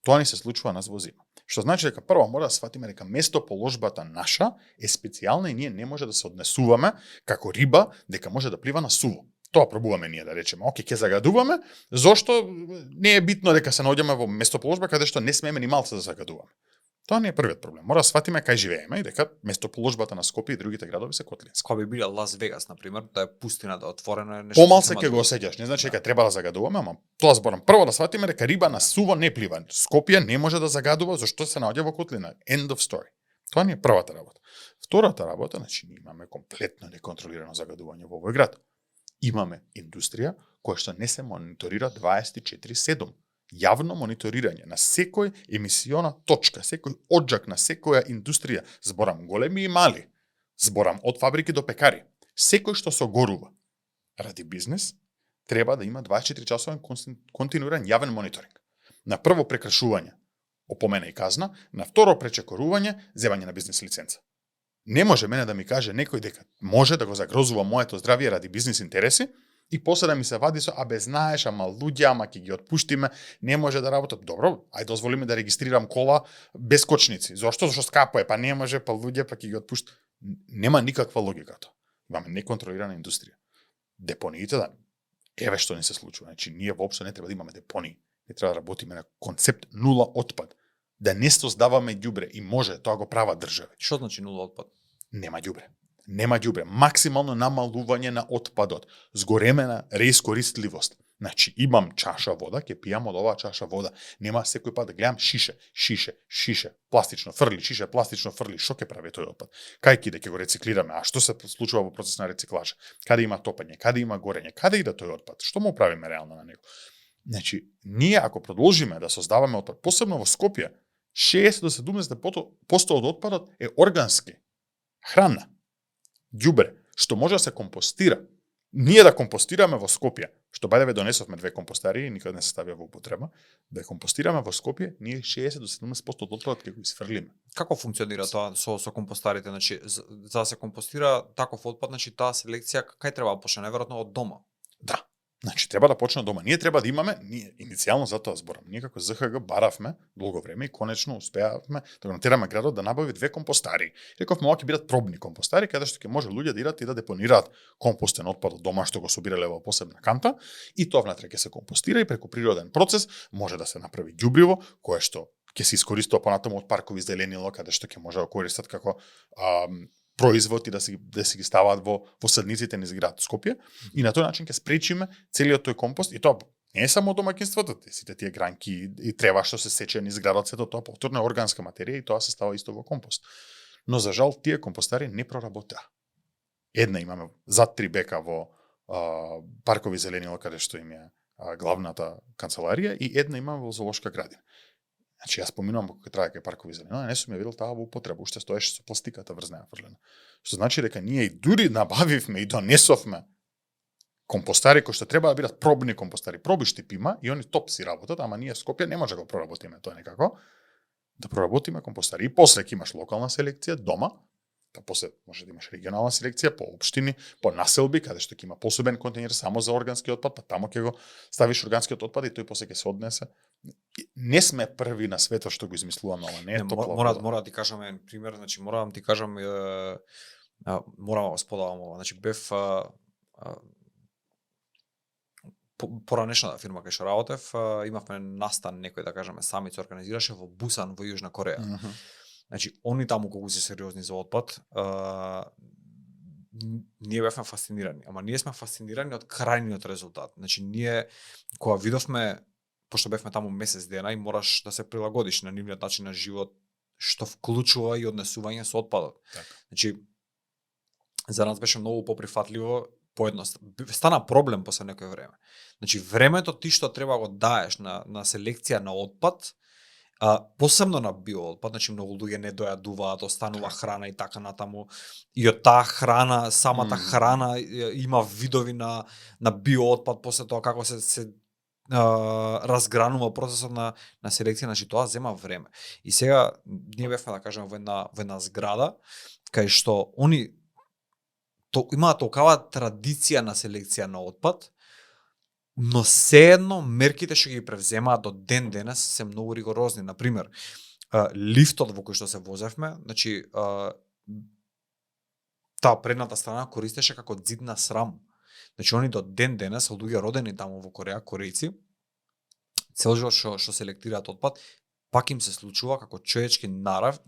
Тоа ни се случува нас во зима. Што значи дека прво мора да сватиме дека местоположбата наша е специјална и ние не може да се однесуваме како риба дека може да плива на суво. Тоа пробуваме ние да речеме, оке, ќе загадуваме, зошто не е битно дека се наоѓаме во местоположба каде што не смееме ни малце да загадуваме. Тоа не е првиот проблем. Мора да сватиме кај живееме и дека местоположбата на Скопје и другите градови се котлински. Кога би била Лас Вегас, на пример, да е пустина, да е отворена е нешто. Помалце ќе го осеќаш, не значи дека треба да загадуваме, ама тоа зборам. Прво да сватиме дека риба на суво не плива. Скопје не може да загадува зашто се наоѓа во котлина. End of story. Тоа не е првата работа. Втората работа, значи ние имаме комплетно неконтролирано загадување во овој град. Имаме индустрија која што не се мониторира 24/7. Јавно мониторирање на секој емисиона точка, секој оджак на секоја индустрија, зборам големи и мали, зборам од фабрики до пекари, секој што се огорува ради бизнес, треба да има 24 часовен континуиран јавен мониторинг. На прво прекршување, опомена и казна, на второ пречекорување, земање на бизнес лиценца. Не може мене да ми каже некој дека може да го загрозува моето здравје ради бизнес интереси, и после да ми се вади со, знаеш, ама луѓе, ама ќе ги отпуштиме, не може да работат. Добро, ајде дозволи ми да регистрирам кола без кочници. Зошто? Зашто скапо е, па не може, па луѓе, па ќе ги отпушти. Нема никаква логика тоа. Имаме неконтролирана индустрија. Депониите, да, еве што ни се случува. Значи, ние воопшто не треба да имаме депонии. Не треба да работиме на концепт нула отпад. Да не создаваме ѓубре и може, тоа го прават држави. Што значи нула отпад? Нема ѓубре. Нема ѓубре, максимално намалување на отпадот, згоремена реискористливост. Значи имам чаша вода, ќе пијам од оваа чаша вода. Нема секој пат да гледам шише, пластично фрли, шише, пластично фрли. Што ќе прави тој отпад? Кај ќе ќе го рециклираме? А што се случува во процес на рециклажа? Каде има топење, каде има горење, каде иде тој отпад? Што му правиме реално на него? Значи, ние ако продолжиме да создаваме отпад, посебно во Скопје, 60 до 70% од отпадот е органски. Храна, ѓубре, што може да се компостира. Ние да компостираме во Скопје, што бајдеве донесовме 2 компостари и никаде не се ставија во употреба, да компостираме во Скопје, ние 60 до 70% од отпадот ќе го исфрлиме. Како функционира тоа со компостарите? Значи, за да се компостира таков отпад, значи таа селекција кај треба да почне, најверојатно од дома. Да. Значи треба да почне дома. Ние треба да имаме, ние иницијално за тоа зборам, ние како ЗХГ баравме долго време и конечно успеавме да го натераме градот да набави 2 компостари. Рековме ова ќе бидат пробни компостари каде што ќе може луѓе да идат и да депонираат компостен отпад од дома што го собирале во посебна канта и тоа внатре ќе се компостира и преку природен процес може да се направи ѓубриво кое што ќе се искористува понатаму од паркови зеленило каде што ќе може да користат како производ и да се ги ставаат во садниците низ град Скопје и на тој начин ќе спречиме целиот тој компост и тоа не е само домаќинството, сите тие гранки и трева што се сече низ градот, сето тоа повторно е органска материја и тоа се става исто во компост. Но за жал тие компостари не проработеа. Една имаме зад 3 бека во паркови зеленило каде што им е главната канцеларија и една имаме во зоолошка градина. Значи, јас поминувам кога трае кај паркови зеленила, не сум ја видел таа во употреба, уште стоеше со пластиката врзнеа фрлена. Што значи дека ние и дури набавивме и донесовме компостари кои што треба да бидат пробни компостари. Пробиш тип има и они топ си работат, ама ние Скопје не може да го проработиме тоа некако. Да проработиме компостари. И после ќе имаш локална селекција дома, па после може да имаш регионална селекција по општини, по населби, каде што ќе има посебен контейнер само за органски отпад, па таму ќе го ставиш органскиот отпад и тој после ќе се однесе. Не сме први на светот што го измислуваме, ова не е топла вода. Мора да ти кажам еден пример, значи морам да ти кажам морам да споделам ова. Значи бев поранешната фирма кај што работев, имавме настан некој да кажеме самица организираше во Бусан во Јужна Кореја. Значи, они таму колку се сериозни за отпад, ние бевме фасцинирани. Ама ние сме фасцинирани од крајниот резултат. Значи, ние, кога видовме, пошто бевме таму месец дена и мораш да се прилагодиш на нивниот начин на живот, што вклучува и однесување со отпадот. Так. Значи, за нас беше многу поприфатливо, стана проблем после некој време. Значи, времето ти што треба го даеш на селекција на отпад, посебно на биоотпад, значи многу луѓе не дојадуваат, останува храна и така натаму. И од таа храна, самата храна има видови на биоотпад, после тоа како се разгранува процесот на селекција, значи тоа зема време. И сега ние бевме да кажеме во една зграда кај што они имаат толкава традиција на селекција на отпад, но сеедно мерките што ги превземаат до ден денес се многу ригорозни. Например, лифтот во кој што се возевме, значи таа предната страна користеше како зид на срам. Значи они до ден денес, луѓе родени таму во Кореја, корејци, цел живот што селектираат отпад, пак им се случува како човечки нарав,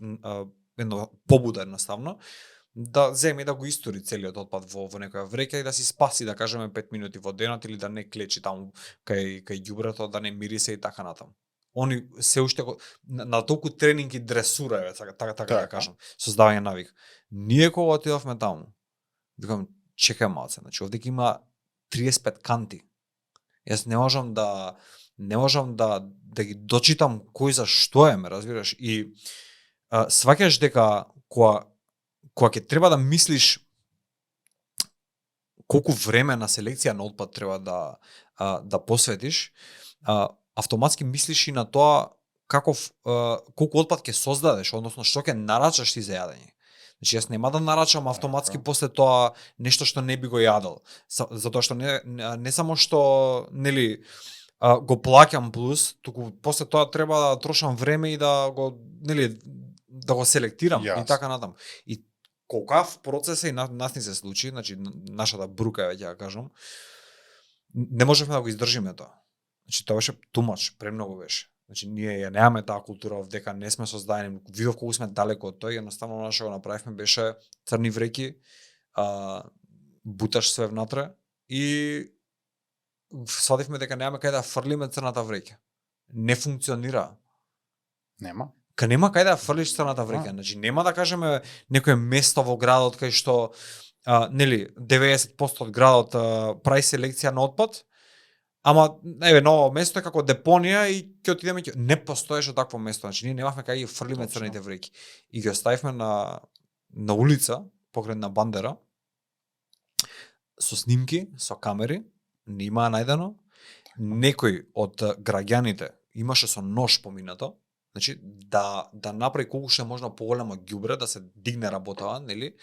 едно побуда едноставно, да земи да го истори целиот отпад во некоја вреќа и да си спаси, да кажеме, 5 минути во денот или да не клечи таму кај ѓубрето, да не мирисе и така натаму. Они се уште на толку тренинг и дресура, така да кажам, создавање навик. Ние кога отидовме таму, викам, чекај малце, значи овде има 35 канти. Јас не можам да ги дочитам кој за што е, ме разбираш, и сваќаш дека кога ќе треба да мислиш колку време на селекција на отпад треба да посветиш, автоматски мислиш и на тоа колку отпад ќе создадеш, односно што ќе нарачаш ти за јадење. Значи јас нема да нарачам автоматски после тоа нешто што не би го јадел, затоа што не само што нели го плаќам плюс, туку после тоа треба да трошам време и да го селектирам и така натаму. И колкав процес и нас ни се случи, значи нашата брука веќе ја кажам, не можевме да го издржиме тоа. Значи тоа беше тумач, премногу беше. Значи ние ја немаме таа култура овдека, не сме создадени, видов колку сме далеко од тоа, едноставно она што го направивме беше црни вреќи, буташ све внатре и свативме дека немаме кај да фрлиме црната вреќа. Не функционира. Нема кај да фрлиш црната вреќа. Значи нема да кажеме некое место во градот кај што 90% од градот прави селекција на отпад, ама ново место е како депонија и ќе отидеме, не постоеше такво место. Значи ние немавме кај ги фрлиме црните вреќи. И ги оставивме на улица покрај на Бандера со снимки, со камери, не имаа најдено. Некој од граѓаните имаше со нож поминато, значи да направи колку што е можно поголемо ѓубре, да се дигне работава, нели?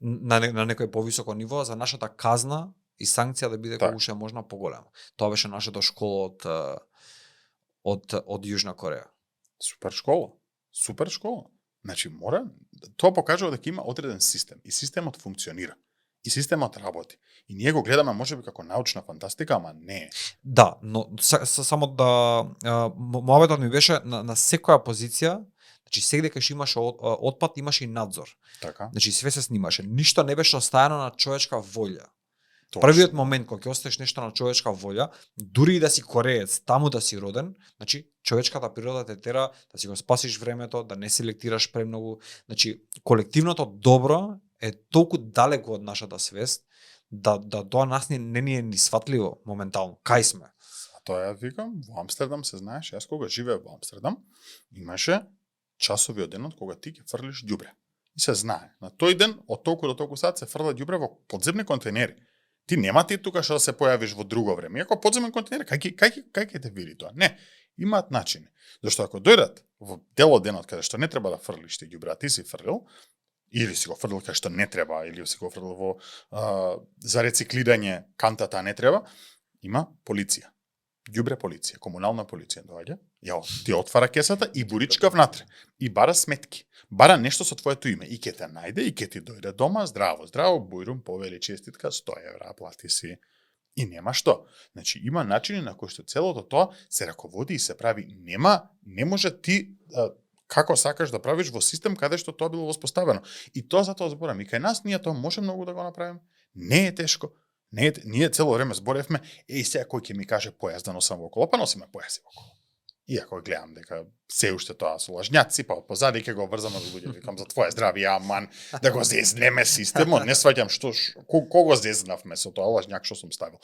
На некој повисоко ниво за нашата казна и санкција да биде колку што е можно поголема. Тоа беше нашето школа од Јужна Кореја. Супер школа. Значи тоа покажува дека има одреден систем и системот функционира. И системот работи. И ние го гледаме можеби како научна фантастика, ама не е. Да, но само да мојот ми беше на секоја позиција, значи секаде кај што имаше отпад, имаше и надзор. Така. Значи све се снимаше. Ништо не беше оставено на човечка волја. Првиот момент кога ќе оставиш нешто на човечка волја, дури и да си кореец, таму да си роден, значи човечката природа те тера да си го спасиш времето, да не селектираш премногу. Значи колективното добро е толку далеко од нашата свест да тоа нас не ни е ни сватливо моментално. Кај сме? А тоа ја викам, во Амстердам се знаеш, јас кога живеев во Амстердам, имаше часови од денот кога ти ќе фрлиш ѓубре. И се знае, на тој ден од толку до толку сат се фрла ѓубре во подземни контейнери. Ти нема ти тука што да се појавиш во друго време. Иако подземен контейнер, кај ќе те види тоа? Не, имаат начини. Зашто ако дојдат во дел од денот каде што не треба да фрлиш ти ѓубре, ти си фрлил, или си го фрлил кај што не треба, или си го фрлил во за рециклирање кантата не треба, има полиција. Ѓубре полиција, комунална полиција доаѓа, ти отвара кесата и буричка внатре. И бара сметки. Бара нешто со твоето име. И ќе те најде, и ќе ти дојде дома, здраво, бујрум, повели честитка, 100 евра, плати си. И нема што. Значи, има начини на кои што целото тоа се раководи и се прави. Не може ти како сакаш да правиш во систем каде што тоа било воспоставено. И тоа затоа зборам. И кај нас ние тоа може многу да го направиме. Не е тешко. Ние цело време зборевме, сега кој ќе ми каже појас да носам во коло, па носиме појаси во коло. Иако гледам дека се уште тоа со лажњаци, па позади ќе го врзам од луѓе, викам за твое здравје, аман, да го зезнеме системот, не сваќам кого зезнавме со тоа лажњак што сум ставил.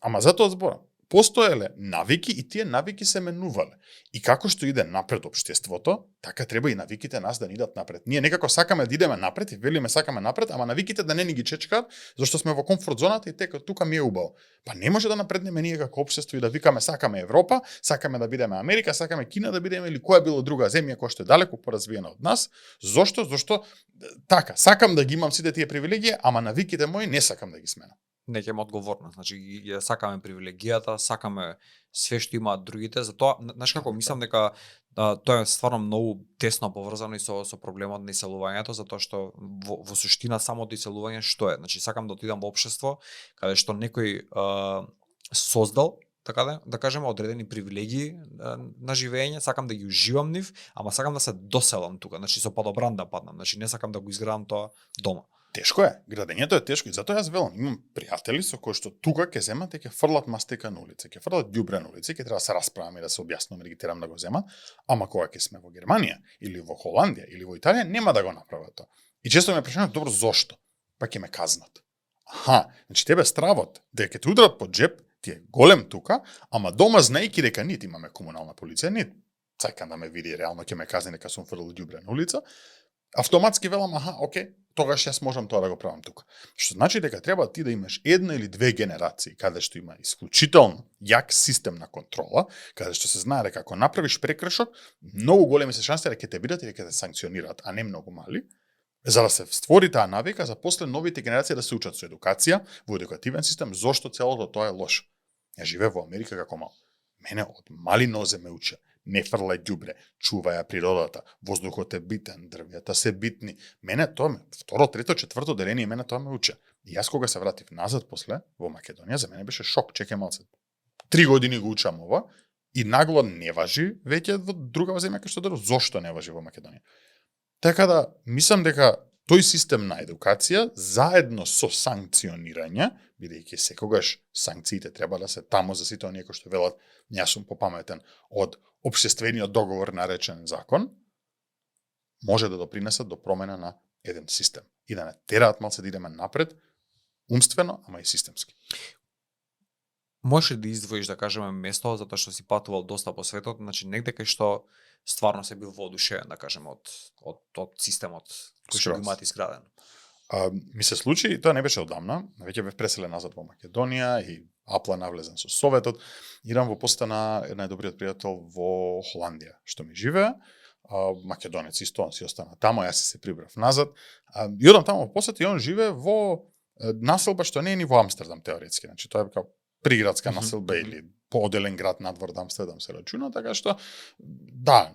Ама затоа зборам. постоеле навики и тие навики се менувале. И како што иде напред општеството, така треба и навиките нас да ни идат напред. Ние некако сакаме да идеме напред и велиме сакаме напред, ама навиките да не ни ги чечкаат, зашто сме во комфорт зоната и тека тука ми е убаво. Па не може да напреднеме ние како општество и да викаме сакаме Европа, сакаме да бидеме Америка, сакаме Кина да бидеме или која било друга земја која што е далеку поразвиена од нас. Зошто? Зошто така, сакам да ги имам сите тие привилегии, ама навиките мои не сакам да ги сменам. Не ќе има одговорност. Значи ја сакаме привилегијата, сакаме све што имаат другите, затоа знаеш како мислам дека тоа е стварно многу тесно поврзано и со проблемот на иселувањето, затоа што во суштина самото иселување што е? Значи сакам да отидам во општество каде што некој создал така да кажеме одредени привилегии на живење, сакам да ги уживам нив, ама сакам да се доселам тука, значи со падобран да паднам, значи не сакам да го изградам тоа дома. Тешко е, градењето е тешко и затоа јас велам, имам пријатели со кои што тука ќе земат и ќе фрлат мастека на улица, ќе фрлат ѓубре на улица, ќе треба да се расправаме и да се објаснуваме да ги терам да го земат, ама кога ќе сме во Германија или во Холандија или во Италија нема да го направат тоа. И често ме прашаат добро зошто? Па ќе ме казнат. Аха, значи тебе стравот дека ќе те ударат по джеп, ти е голем тука, ама дома знаејќи дека ние имаме комунална полиција, ние цајкам да ме види реално ќе ме казни дека сум фрлил ѓубре на улица, автоматски велам аха, окей, тогаш јас можам тоа да го правам тука. Што значи дека треба ти да имаш една или две генерации каде што има исклучително јак систем на контрола, каде што се знае дека ако направиш прекршок, многу големи се шанси дека ќе те видат и дека ќе те санкционираат, а не многу мали, за да се створи таа навика за после новите генерации да се учат со едукација, во едукативен систем, зошто целото тоа е лошо. Ја живеев во Америка како мал. Мене од мали нозе ме уче. Не фрлај ѓубре, чувај ја природата, воздухот е битен, дрвјата се битни. Мене тоа ме, второ, трето, четврто деление мене тоа ме уче. И јас кога се вратив назад после во Македонија, за мене беше шок, чекај малце. 3 години го учам ова и нагло не важи веќе во друга земја кај што дадо, зошто не важи во Македонија. Така да мислам дека тој систем на едукација заедно со санкционирање, бидејќи секогаш санкциите треба да се тамо за сите оние кои што велат јас сум попаметен од општествениот договор наречен закон, може да допринесат до промена на еден систем и да не тераат малце да идеме напред умствено, ама и системски. Може да издвоиш да кажеме место затоа што си патувал доста по светот, значи негде кај што стварно се бил воодушевен да кажеме од системот кој што го имаат изграден. Ми се случи, и тоа не беше одамна, веќе бев преселен назад во Македонија и апла навлезен со Советот, идам во посета на најдобриот пријател во Холандија, што ми живее, македонец исто, он си остана тамо, јас се прибрав назад, и одам тамо во посета и он живее во населба што не е ни во Амстердам теоретски, значи тоа е како приградска населба или поделен град надвор Амстердам се рачуна, така што да,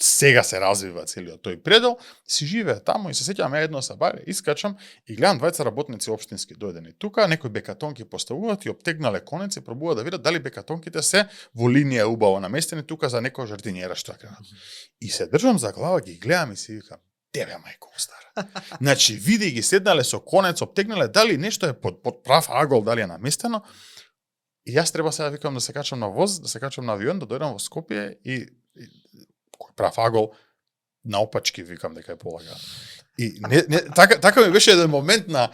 сега се развива целиот тој предел, си живее тамо и се сеќавам едно сабаре, искачам и гледам двајца работници општински дојдени тука, некои бекатонки поставуваат и обтегнале конец и пробуваат да видат дали бекатонките се во линија убаво наместени тука за некоја жардинјера што ја кренат. И се држам за глава, ги гледам и си викам, тебе мајко стара. Значи види ги седнале со конец, обтегнале дали нешто е под прав агол, дали е наместено. И јас треба сега викам да се качам на воз, да се качам на авион, да дојдам во Скопје и кој прав агол наопачки викам дека е полага. И така ми беше еден момент на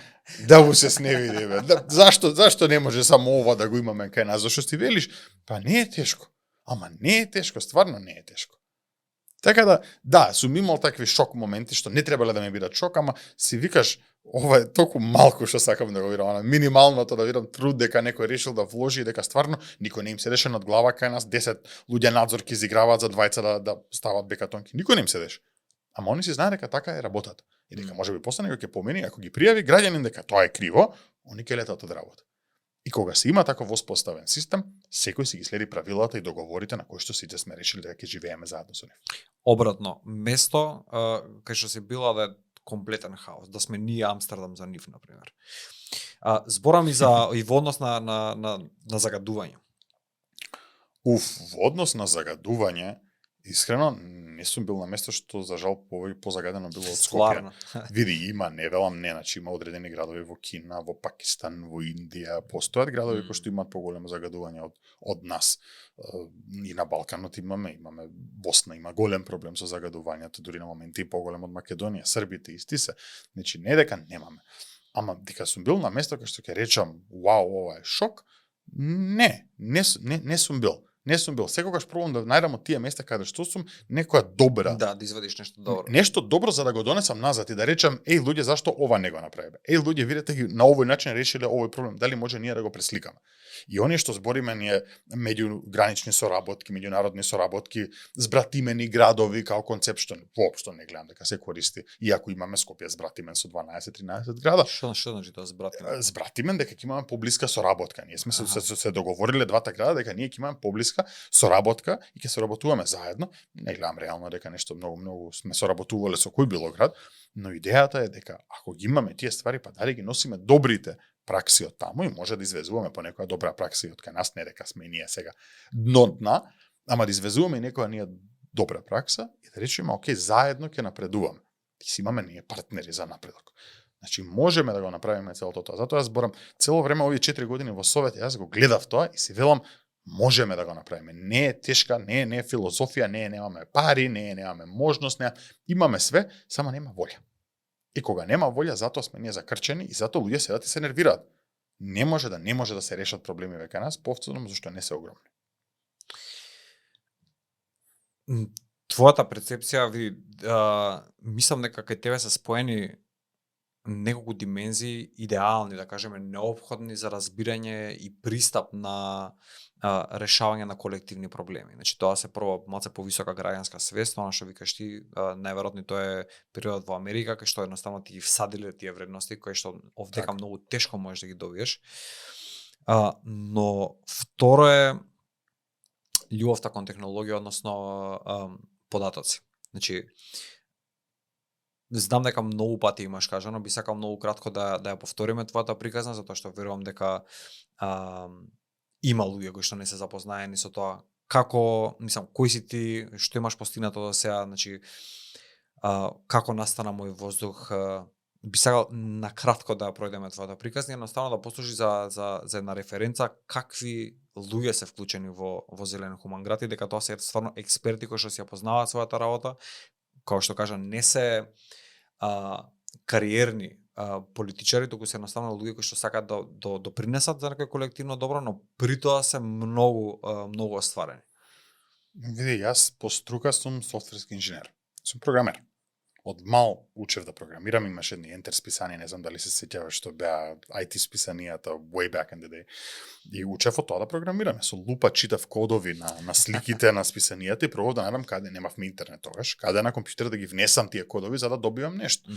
да му се сневиди бе. Зашто не може само ова да го имаме кај нас? Зашто ти велиш? Па не е тешко. Ама не е тешко, стварно не е тешко. Така да, сум имал такви шок моменти што не требале да ме бидат шок, ама си викаш ова е толку малку што сакам да го видам, минималното да видам труд дека некој решил да вложи и дека стварно никој не им седеше над глава кај нас 10 луѓе надзорки изиграваат за двајца да стават бекатонки. Никој не им седеше. Ама они си знаат дека така е работата. И дека можеби после некој ќе помени, ако ги пријави граѓанин дека тоа е криво, они ќе летат од работа. И кога се има таков воспоставен систем, секој си ги следи правилата и договорите на кои што сите сме решили дека ќе живееме заедно со нив. Обратно, место кај што се била да е комплетен хаос, да сме ние Амстердам за нив, например. Зборам и во однос на загадување. Во однос на загадување, искрено, не сум бил на место што за жал позагадено било од Скопје. Види, има, не велам не, значи има одредени градови во Кина, во Пакистан, во Индија, постојат градови кои што имаат поголемо загадување од нас. И на Балканот имаме Босна има голем проблем со загадувањето, дури на моменти и поголем од Македонија, Србите исти се. Значи не дека немаме. Ама дека сум бил на место кај што ќе речам, вау, ова е шок, Не сум бил. Не сум бил. Секогаш пробувам да најдам од тие места каде што сум некоја добра. Да извадиш нешто добро. Нешто добро за да го донесам назад и да речам, луѓе, зашто ова не го направиме? Луѓе, видете ги на овој начин решиле овој проблем, дали може ние да го пресликаме? И оние што збориме ние меѓугранични соработки, меѓународни соработки, збратимени градови као концепт што воопшто не гледам дека се користи, иако имаме Скопје збратимен со 12-13 града. Што значи тоа збратимен? Збратимен дека ќе имаме поблиска соработка. Ние сме се договориле двата града дека ние ќе имаме поблиска соработка и ќе соработуваме заедно. Не гледам реално дека нешто многу сме соработувале со кој било град, но идејата е дека ако ги имаме тие ствари, па дали ги носиме добрите пракси од таму и може да извезуваме по некоја добра пракса од кај нас, не дека сме ние сега дна, ама да извезуваме и некоја ние добра пракса и да речеме, окей, заедно ќе напредуваме. И си имаме ние партнери за напредок. Значи, можеме да го направиме целото тоа. Затоа јас зборам, цело време овие 4 години во Совет, јас го гледав тоа и си велам, можеме да го направиме. Не е тешка, не е филозофија, немаме пари, немаме можност, имаме све, само нема волја. И кога нема волја, затоа сме ние закрчени и затоа луѓе седат и се нервираат. Не може да се решат проблеми веќе нас, повторно зашто не се огромни. Твојата перцепција, види, мислам дека кај тебе се споени неколку димензии идеални, да кажеме, неопходни за разбирање и пристап на решавање на колективни проблеми. Значи, тоа се прво малце повисока граѓанска свест, она што викаш ти, најверојатно тоа е периодот во Америка, кај што едноставно ти ги всадиле тие вредности, кои што овдека многу тешко можеш да ги добиеш. Но второ е љубовта кон технологија, односно податоци. Значи, знам дека многу пати имаш кажано, би сакал многу кратко да ја повториме твојата приказна, затоа што верувам дека има луѓе кои што не се запознаени со тоа како, мислам, кој си ти, што имаш постигнато до сега, значи како настана мој воздух, би сакал на кратко да пројдеме твојата приказна, едноставно да послужи за една референца какви луѓе се вклучени во Зелен хуман град и дека тоа се стварно експерти кои што си ја познаваат својата работа, како што кажа, не се кариерни политичари, туку се едноставно луѓе кои што сакаат да допринесат за некој колективно добро, но при тоа се многу остварени. Види, јас по струка сум софтверски инженер. Сум програмер. Од мал учев да програмирам, имаше едни ентер списанија, не знам дали се сеќаваш што беа IT списанијата way back in the day. И учев од тоа да програмирам. Со лупа читав кодови на сликите на списанијата и пробав да најдам каде немавме интернет тогаш, каде на компјутер да ги внесам тие кодови за да добивам нешто.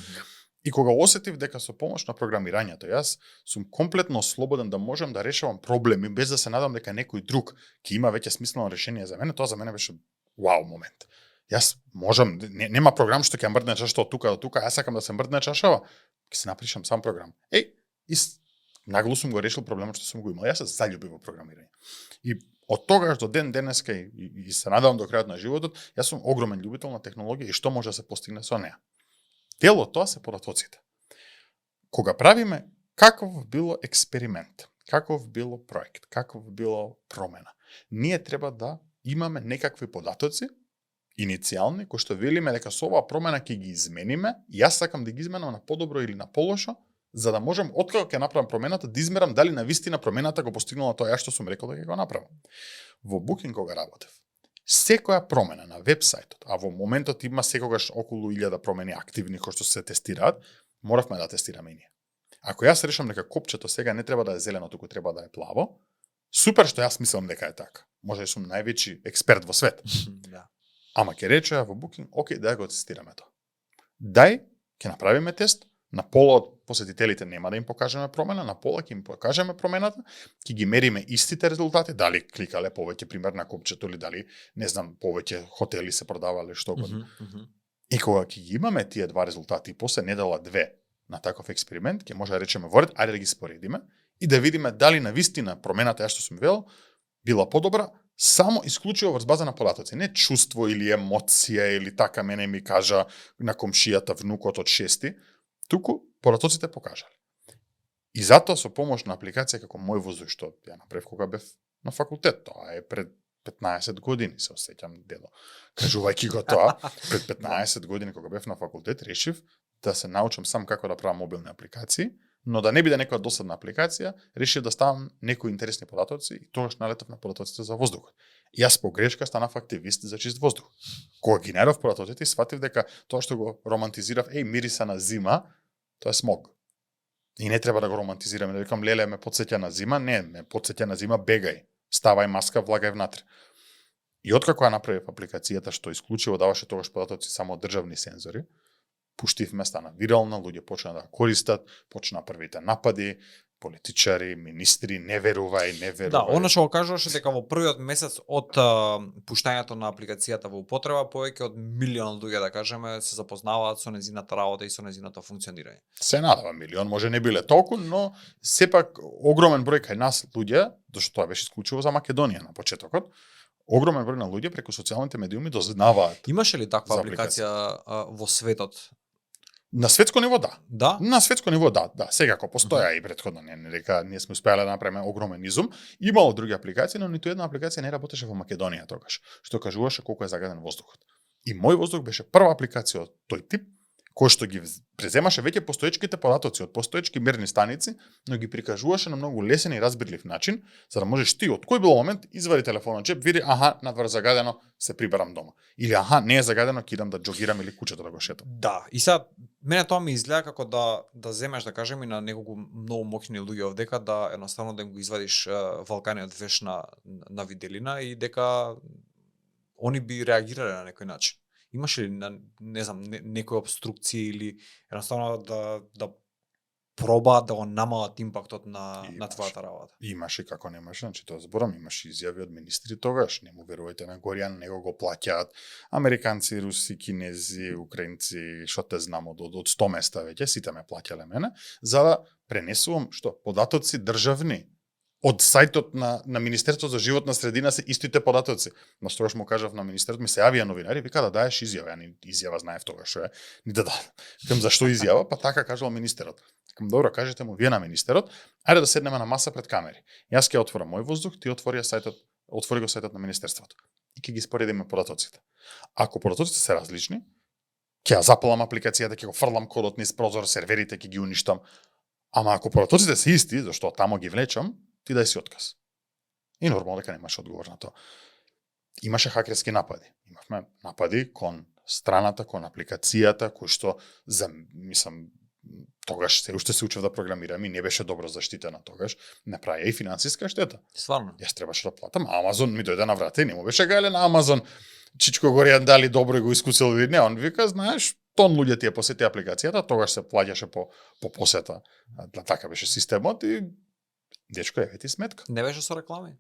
И кога осетив дека со помош на програмирањето јас сум комплетно слободен да можам да решавам проблеми без да се надам дека некој друг ќе има веќе смислено решение за мене, тоа за мене беше вау момент. Јас можам, нема програм што ќе мрдне чашата од тука до тука, јас сакам да се мрдне чашава, ќе се напишам сам програм. Нагло сум го решил проблемот што сум го имал. Јас се заљубив во програмирање. И од тогаш до ден денеска и се надевам до крајот на животот, јас сум огромен љубител на технологија и што може да се постигне со неа. Дел од тоа се податоците. Кога правиме каков било експеримент, каков било проект, каков било промена, ние треба да имаме некакви податоци иницијални, кои што велиме дека со оваа промена ќе ги измениме, и јас сакам да ги изменам на подобро или на полошо, за да можам, откако ќе направам промената, да измерам дали навистина промената го постигнала тоа ја што сум рекол да ќе го направам. Во Booking кога работев, секоја промена на вебсајтот, а во моментот има секогаш околу 1000 промени активни кои што се тестираат, моравме да тестираме и ние. Ако јас решам дека копчето сега не треба да е зелено, туку треба да е плаво, супер што јас мислам дека е така. Може да сум највеќи експерт во свет. Да. Ама ќе речеа во Booking, окей, да го тестираме тоа. Дај, ќе направиме тест, на пола од посетителите нема да им покажеме промена, на пола ќе им покажеме промената, ќе ги мериме истите резултати, дали кликале повеќе пример на копчето или дали, не знам, повеќе хотели се продавале, што god. И кога ќе ги имаме тие два резултати и после недела 2 на таков експеримент, ќе може да речеме воред, ајде да ги споредиме и да видиме дали навистина промената ја што сум вел била подобра, само исклучиво врз база на податоци, не чувство или емоција или така мене ми кажа на комшијата внукот од 6, туку податоците покажале. И затоа со помош на апликација како Мој воздух, што ја направив кога бев на факултет, тоа е пред 15 години, се осеќам дедо. Кажувајќи го тоа, пред 15 години кога бев на факултет, решив да се научам сам како да правам мобилни апликации, Но да не биде некоја досадна апликација, решив да ставам некои интересни податоци и тогаш налетав на податоците за воздухот. И јас по грешка станав активист за чист воздух. Кога ги најдов податоците, сватив дека тоа што го романтизирав, мириса на зима, тоа е смог. И не треба да го романтизираме, да викам леле ме потсеќа на зима, не, ме потсеќа на зима, бегај, ставај маска, влагај внатре. И откако ја направив апликацијата што исклучиво даваше тогаш податоци само од државни сензори, пуштив места на вирална, луѓе почна да користат, почна првите напади, политичари, министри, не верувај. Да, она што го кажуваше дека во првиот месец од пуштањето на апликацијата во употреба, повеќе од 1 милион луѓе, да кажеме, се запознаваат со нејзината работа и со нејзиното функционирање. Се надава 1 милион, може не биле толку, но сепак огромен број кај нас луѓе, зашто тоа беше исклучиво за Македонија на почетокот, огромен број на луѓе преку социјалните медиуми дознаваат. Имаше ли таква апликација во светот? На светско ниво да. Да? На светско ниво да. Секако постоја и претходно, не дека ние сме успеале да направиме огромен изум. Имало други апликации, но ниту една апликација не работеше во Македонија тогаш, што кажуваше колку е загаден воздухот. И мој воздух беше прва апликација од тој тип, кој што ги преземаше веќе постоечките податоци од постоечки мерни станици, но ги прикажуваше на многу лесен и разбирлив начин, за да можеш ти од кој бил момент извади телефонот джеб, види, аха, надвор загадено, се прибарам дома. Или аха, не е загадено, ќе идам да џогирам или кучето да го шетам. Да, и сега мене тоа ми изгледа како да земеш, да кажем, и на неколку многу моќни луѓе овдека, да едноставно да им го извадиш валканиот веш на виделина и дека они би реагирале на некој начин. Имаше ли, не знам, некои обструкции или едноставно да пробаат да го намалат импактот на твојата работа? Имаше, како немаше, значи тоа зборам, имаше изјави од министри тогаш, не му верувајте на Горјан, него го плаќаат американци, руси, кинези, украинци, што те знам од 100 места веќе, сите ме плаќале мене, за да пренесувам податоци државни. Од сајтот на Министерството за животна средина се истите податоци. Но тогаш му кажав на министерот, ми се јавија новинари, вика да даеш изјава, ја изјава знаев тогаш што е, ни да дадам. Кам зашто изјава? Па така кажал министерот. Кам добро, кажете му вие на министерот, ајде да седнеме на маса пред камери. Јас ќе отворам мој воздух, ти отвори го сајтот на министерството. И ќе ги споредиме податоците. Ако податоците се различни, ќе ја запалам апликацијата, ќе го фрлам кодот низ прозор, серверите ќе ги уништам. Ама ако податоците се исти, зашто тамо ги влечам, ти дај си отказ. И нормално дека немаше одговор на тоа. Имаше хакерски напади. Имавме напади кон страната, кон апликацијата, кој што тогаш се уште се учев да програмирам и не беше добро заштитена тогаш, направи и финансиска штета. Стварно. Јас требаше да платам, Амазон ми дојде на врата и не му беше гајле на Амазон. Чичко Горјан дали добро и го искусил или не, он вика, знаеш, тон луѓе ти ја посети апликацијата, тогаш се плаќаше по посета. Така беше системот и дечко, еве ти сметка. Не беше со реклами?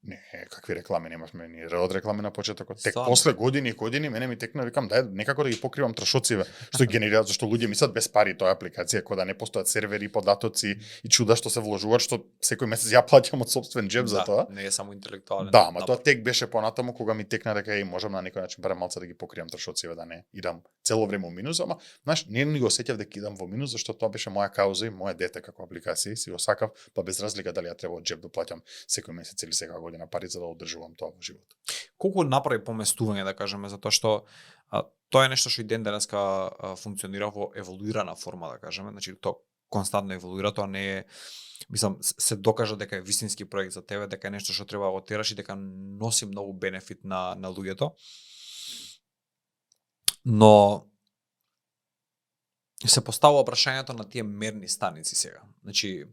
Не, какви реклами немавме, ни од реклами на почетокот. Тек после години мене ми текна, викам, дај некако да ги покривам трошоциве, што генерираат, зашто луѓе мислат без пари тоа апликација, кога да не постојат сервери, податоци и чуда што се вложуваат, што секој месец ја плаќам од сопствен џеб за тоа. Не е само интелектуален. Да, ама тоа тек беше понатаму кога ми текна дека можам на некој начин барем малце да ги покријам трошоциве, да не идам цело време во минус, ама знаеш, не ни го сеќав дека идам во минус, зашто тоа беше моја кауза и моје дете како апликација, си го сакав, па без разлика дали ја треба од џеб да плаќам секој месец или секоја година пари за да одржувам тоа во живот. Колку направи поместување, да кажеме, затоа што тоа е нешто што и ден денеска функционира во еволуирана форма, да кажеме, значи тоа константно еволуира, тоа не е, мислам, се докажа дека е вистински проект за тебе, дека е нешто што треба да го тераш и дека носи многу бенефит на луѓето. Но се поставува прашањето на тие мерни станици сега. Значи,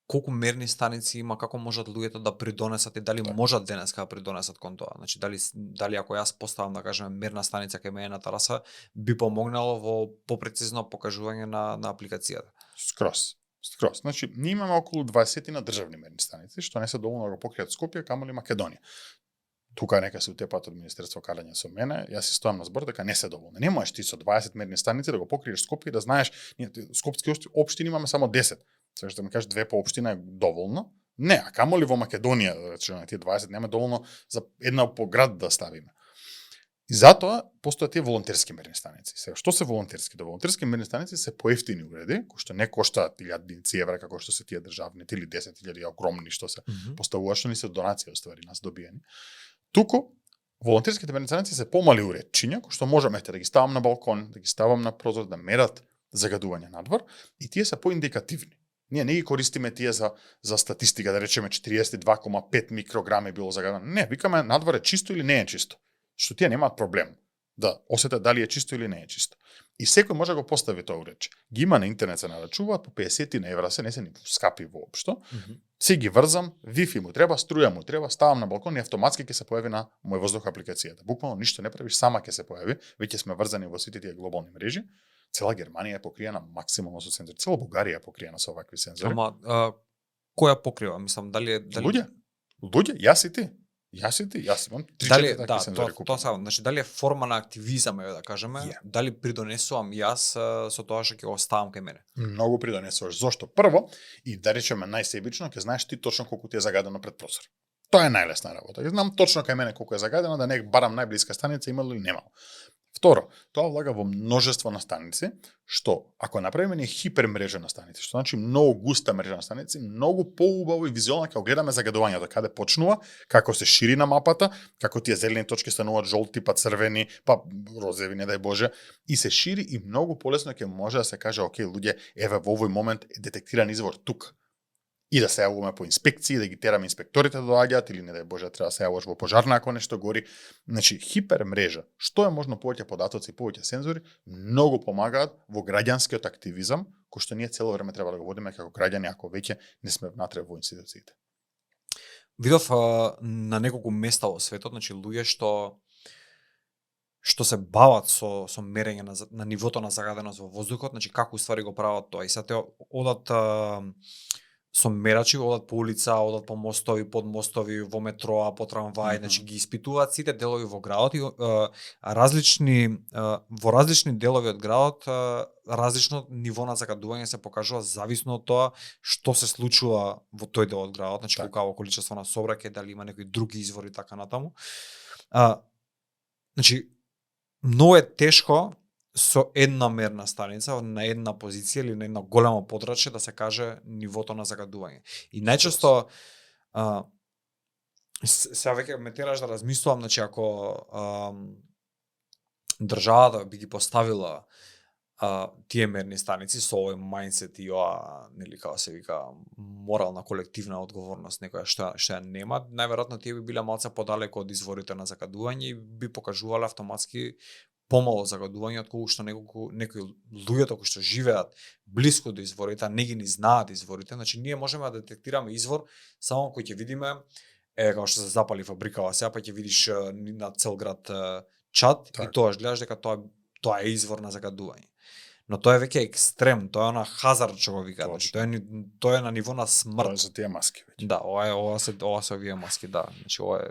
колку мерни станици има, како можат луѓето да придонесат и дали можат денеска да придонесат кон тоа? Значи, дали ако јас поставам, да кажеме, мерна станица кај мене на тераса, би помогнало во попрецизно покажување на апликацијата? Скрос. Значи, ние имаме околу 20 на државни мерни станици, што не се доволно да го покријат Скопје, камоли Македонија. Тука нека се утепат од Министерство карање со мене, јас си стојам на збор дека не се доволно. Не можеш ти со 20 мерни станици да го покриеш Скопје и да знаеш, ние скопски општини имаме само 10. Сега што ми кажеш 2 по општина е доволно? Не, а камоли во Македонија, речено, тие 20 нема доволно за една по град да ставиме. И затоа постојат тие волонтерски мерни станици. Сега, што се волонтерски? Да, волонтерски мерни станици се поевтини уреди, кои што не коштаат 1000 евра како што се тие државните или 10.000 огромни што се поставуваат, што ни се донации оствари нас добиени. Туку волонтерските мерни станици се помали уредчиња, кои што можам да ги ставам на балкон, да ги ставам на прозор, да мерат загадување надвор и тие се поиндикативни. Ние не ги користиме тие за статистика, да речеме 42,5 микрограми било загадено. Не, викаме надвор е чисто или не е чисто. Што тие немаат проблем да осетат дали е чисто или не е чисто. И секој може да го постави тоа уреđаје. Ги има на интернет, се нарачуваат по 50 на евра, се не се ни скапи воопшто. Се ги врзам, Wi-Fi му треба, струја му треба, ставам на балкон и автоматски ќе се појави на мој воздух апликацијата. Буквално ништо не правиш, сама ќе се појави, веќе сме врзани во сите тие глобални мрежи. Цела Германија е покриена максимално со сензори, цела Бугарија е покриена со овакви сензори. Ама која покрива? Мислам, дали Луѓе, јас имам 3-4 такви сензори купени. Тоа само, значи дали е форма на активизам, да кажеме, дали придонесувам јас со тоа што ќе го ставам кај мене? Многу придонесуваш. Зошто? Прво, и да речеме најсебично, ќе знаеш ти точно колку ти е загадено пред прозор. Тоа е најлесна работа. Ја знам точно кај мене колку е загадено, да не барам најблиска станица имало или немало. Второ, тоа влага во множество на станици, што ако направиме ние хипермрежа на станици, што значи многу густа мрежа на станици, многу поубаво и визуелно ќе гледаме загадувањето, каде почнува, како се шири на мапата, како тие зелени точки стануваат жолти, па црвени, па розови, не дај Боже, и се шири и многу полесно ќе може да се каже, окей, луѓе, еве во овој момент е детектиран извор тук. И да се јавуваме по инспекции, да ги тераме инспекторите да доаѓаат, или не дај Боже, треба да се јавуваш во пожарна ако нешто гори. Значи, хипермрежа, што е можно повеќе податоци, повеќе сензори, многу помагаат во граѓанскиот активизам, кој што ние цело време треба да го водиме како граѓани, ако веќе не сме внатре во институциите. Видов на неколку места во светот, значи луѓе што се бават со мерење на нивото на загаденост во воздухот, значи како уствари го прават тоа. И сега те одат со мерачи, одат по улица, одат по мостови, под мостови, во метроа, по трамваи, значи ги испитуваат сите делови во градот и во различни делови од градот различно ниво на загадување се покажува зависно од тоа што се случува во тој дел од градот, значи колку количество на собраќај, дали има некои други извори така натаму. Значи многу е тешко со една мерна станица на една позиција или на една голема подрачје да се каже нивото на загадување. И најчесто сега веќе ме тераш да размислувам, значи ако државата би ги поставила тие мерни станици со овој мајндсет и ова, нели како се вика, морална колективна одговорност некоја што ја нема, најверојатно тие би биле малце подалеку од изворите на загадување и би покажувале автоматски помало загадување отколку што некои луѓето кои што живеат блиску до изворите, а не ги знаат изворите, значи ние можеме да детектираме извор само кој ќе видиме како што се запали фабрикава сега, па ќе видиш на цел град чад и тоаш гледаш дека тоа е извор на загадување. Но тоа е веќе екстрем, тоа е она хазард што го викаат, значи тоа е на ниво на смрт. Тоа се тие маски веќе. Да, ова се овие маски, да. Значи ова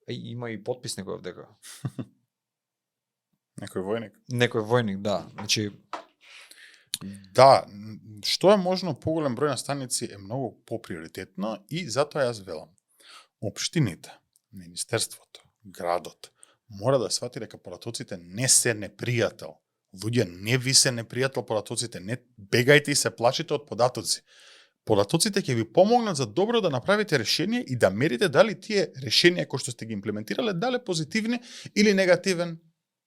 е има и подпис некој овдека. Некој војник, да. Значи да, што е можно поголем број на станици е многу поприоритетно и затоа јас велам. Општините, министерството, градот мора да свати дека полатоците не се непријател. Луѓе, не ви се непријател полатоците, не бегајте и се плашите од податоци. Податоците ќе ви помогнат за добро да направите решение и да мерите дали тие решенија кои што сте ги имплементирале дале позитивни или негативен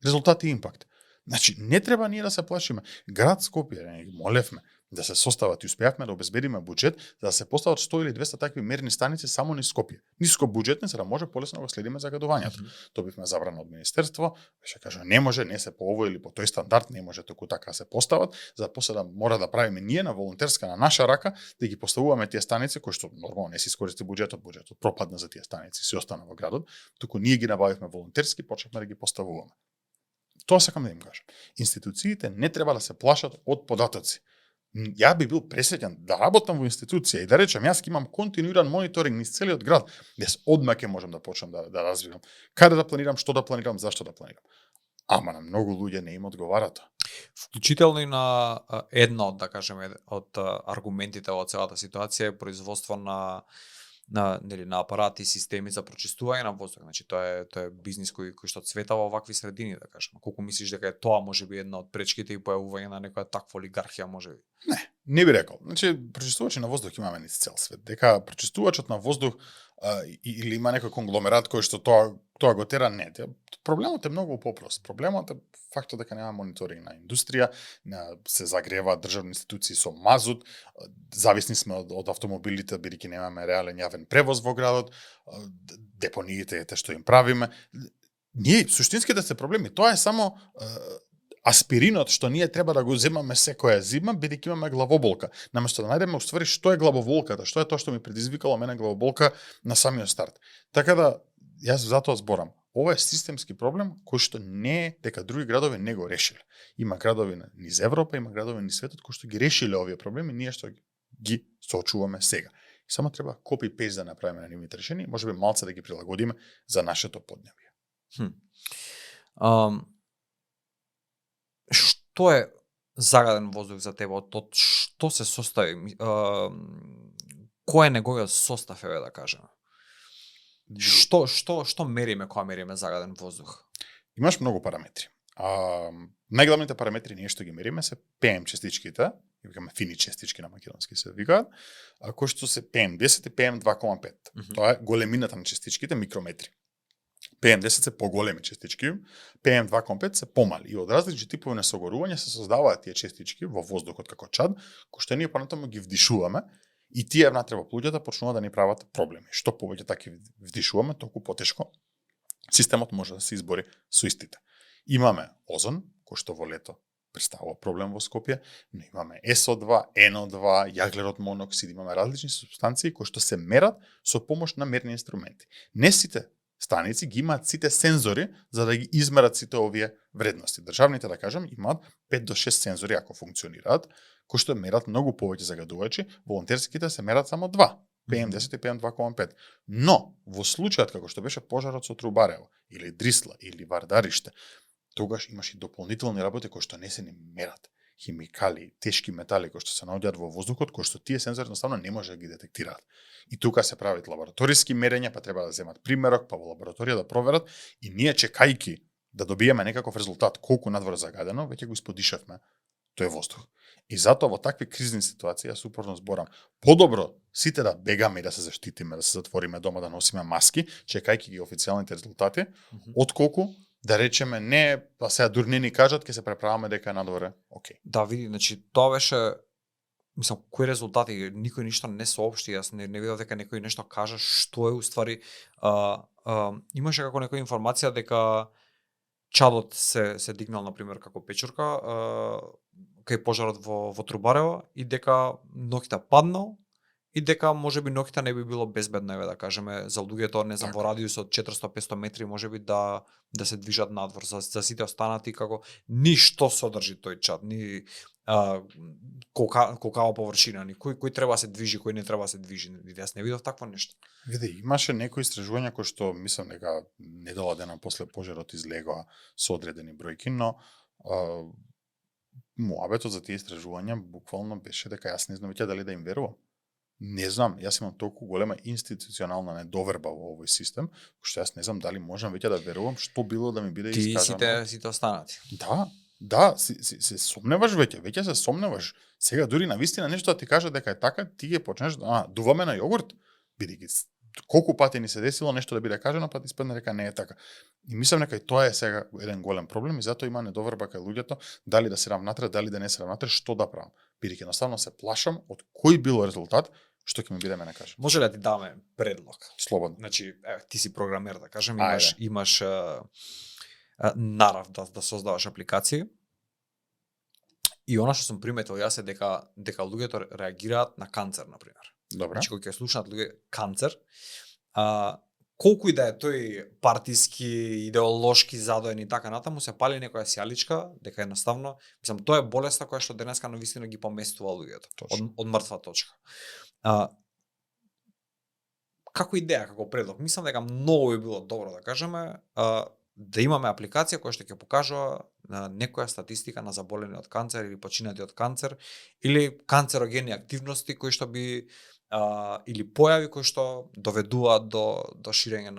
резултат и импакт. Значи, не треба ние да се плашиме. Град Скопје, не ги молевме да се состават и успеавме да обезбедиме буџет за да се постават 100 или 200 такви мерни станици само низ Скопје. Ниско буџетни, за да може полесно да го следиме загадувањето. То бивме забрано од министерство, беше кажа не може, не се по овој или по тој стандард, не може току така се постават, за после да мора да правиме ние на волонтерска на наша рака да ги поставуваме тие станици кои што нормално не се искористи буџетот пропадна за тие станици, се остана во градот, туку ние ги набавивме волонтерски, почнавме да ги поставуваме. Тоа сакам да им кажам. Институциите не треба да се плашат од податоци. Ја би бил пресреќен да работам во институција и да речем јас ќе имам континуиран мониторинг низ целиот град, јас одма ќе можам да почнам да развивам каде да планирам, што да планирам, зашто да планирам. Ама на многу луѓе не им одговара тоа. Вклучително и на една од, да кажеме, од аргументите во целата ситуација е производство на апарати и системи за прочистување на воздух. Значи тоа е бизнис кој што цвета во овакви средини, да кажеме. Колку мислиш дека е тоа можеби една од пречките и појавување на некоја таква олигархија можеби? Не би рекол. Значи прочистувачи на воздух имаме низ цел свет. Дека прочистувачот на воздух или има некој конгломерат кој што тоа го тера, не. Проблемот е многу попрост. Проблемот е фактот дека нема мониторинг на индустрија, се загреваат државни институции со мазут, зависни сме од автомобилите, бидејќи немаме реален јавен превоз во градот, депониите ете што им правиме. Ние суштинските се проблеми, тоа е само аспиринот што ние треба да го земаме секоја зима, бидејќи имаме главоболка. Наместо да најдеме уствари што е главоболката, што е тоа што ми предизвикало мене главоболка на самиот старт. Така да јас затоа зборам. Ова е системски проблем кој што не е дека други градови не го решиле. Има градови низ Европа, има градови низ светот кои што ги решиле овие проблеми, ние што ги соочуваме сега. И само треба копи-пейст да направиме на нивните решенија, можеби малце да ги прилагодиме за нашето поднебје. Што е загаден воздух за тебе? Од што се состои? Кој е неговиот состав, еве да кажеме? Што мериме кога мериме загаден воздух? Имаш многу параметри. Најглавните параметри ние што ги мериме се PM частичките, викаме фини частички на македонски се викаат, кои што се PM10 и PM2,5. Тоа е големината на частичките, микрометри. PM10 се поголеми частички, PM2,5 се помали и од различни типови на согорување се создаваат тие частички во воздухот како чад, кои што ние понатаму ги вдишуваме и тие внатре во плуѓата почнуваат да ни прават проблеми. Што повеќе така вдишуваме, толку потешко системот може да се избори со истите. Имаме озон, кој што во лето представува проблем во Скопје, но имаме SO2, NO2, јаглерод моноксид, имаме различни супстанции кои што се мерат со помош на мерни инструменти. Не сите станици ги имаат сите сензори за да ги измерат сите овие вредности. Државните, да кажам, имаат 5 до 6 сензори ако функционираат, кои што мерат многу повеќе загадувачи, волонтерските се мерат само 2, PM10 и PM2,5. Но, во случајот како што беше пожарот со Трубарево, или Дрисла, или Вардариште, тогаш имаш и дополнителни работи кои што не се ни мерат. Химикали, тешки метали кои што се наоѓаат во воздухот, кои што тие сензори едноставно не може да ги детектираат. И тука се прават лабораториски мерења, па треба да земат примерок, па во лабораторија да проверат и ние чекајки да добиеме некаков резултат колку надвор загадено, веќе го исподишавме тој воздух. И затоа во такви кризни ситуации јас упорно зборам, подобро сите да бегаме и да се заштитиме, да се затвориме дома, да носиме маски, чекајки ги официјалните резултати, отколку да речеме не, па сега дур не ни кажат, ќе се преправаме дека е надворе, окей. Да, види, значи тоа беше, мислам, кои резултати, никој ништо не соопшти, јас не видов дека некој нешто кажа што е уствари, имаше како некоја информација дека чадот се дигнал, например, како печурка, кај пожарот во Трубарево и дека ноќта паднал и дека можеби ноќта не би било безбедно, еве да кажеме, за луѓето, не знам, во радиус од 400-500 метри можеби да се движат надвор, за сите останати како ништо содржи тој чад, ни колкава површина, ни кој треба се движи, кој не треба се движи. Јас не видов такво нешто. Види, имаше некои истражувања кои што мислам дека недела дена после пожарот излегоа со одредени бројки, но муабетот за тие истражувања буквално беше дека јас не знам веќе дали да им верувам. Не знам, јас имам толку голема институционална недоверба во овој систем, што јас не знам дали можам веќе да верувам што било да ми биде искажано. Ти сите останати. Да, се сомневаш веќе се сомневаш. Сега дури на вистина нешто да ти каже дека е така, ти ќе почнеш дуваме на јогурт, бидејќи колку пати ни се десило нешто да биде кажано, па ти испадне дека не е така. И мислам дека и тоа е сега еден голем проблем и затоа има недоверба кај луѓето дали да се равнатре, дали да не се равнатре, што да правам. Бидејќи едноставно се плашам од кој било резултат што ќе ми биде мене кажа. Може ли да ти даме предлог? Слободно. Значи, ти си програмер, да кажем, имаш нарав да создаваш апликации. И она што сум приметил јас е дека луѓето реагираат на канцер, например. Добра. Значи, кога ќе слушнат луѓе канцер, колку и да е тој партиски, идеолошки задоен и така натаму, се пали некоја сјаличка, дека едноставно, мислам, тоа е болеста која што денеска навистина ги поместува луѓето од мртва точка. Како идеја, како предлог, мислам дека многу би било добро да кажеме, да имаме апликација која што ќе покажува некоја статистика на заболени од канцер или починати од канцер или канцерогени активности кои што би или појави кои што доведуваат до ширење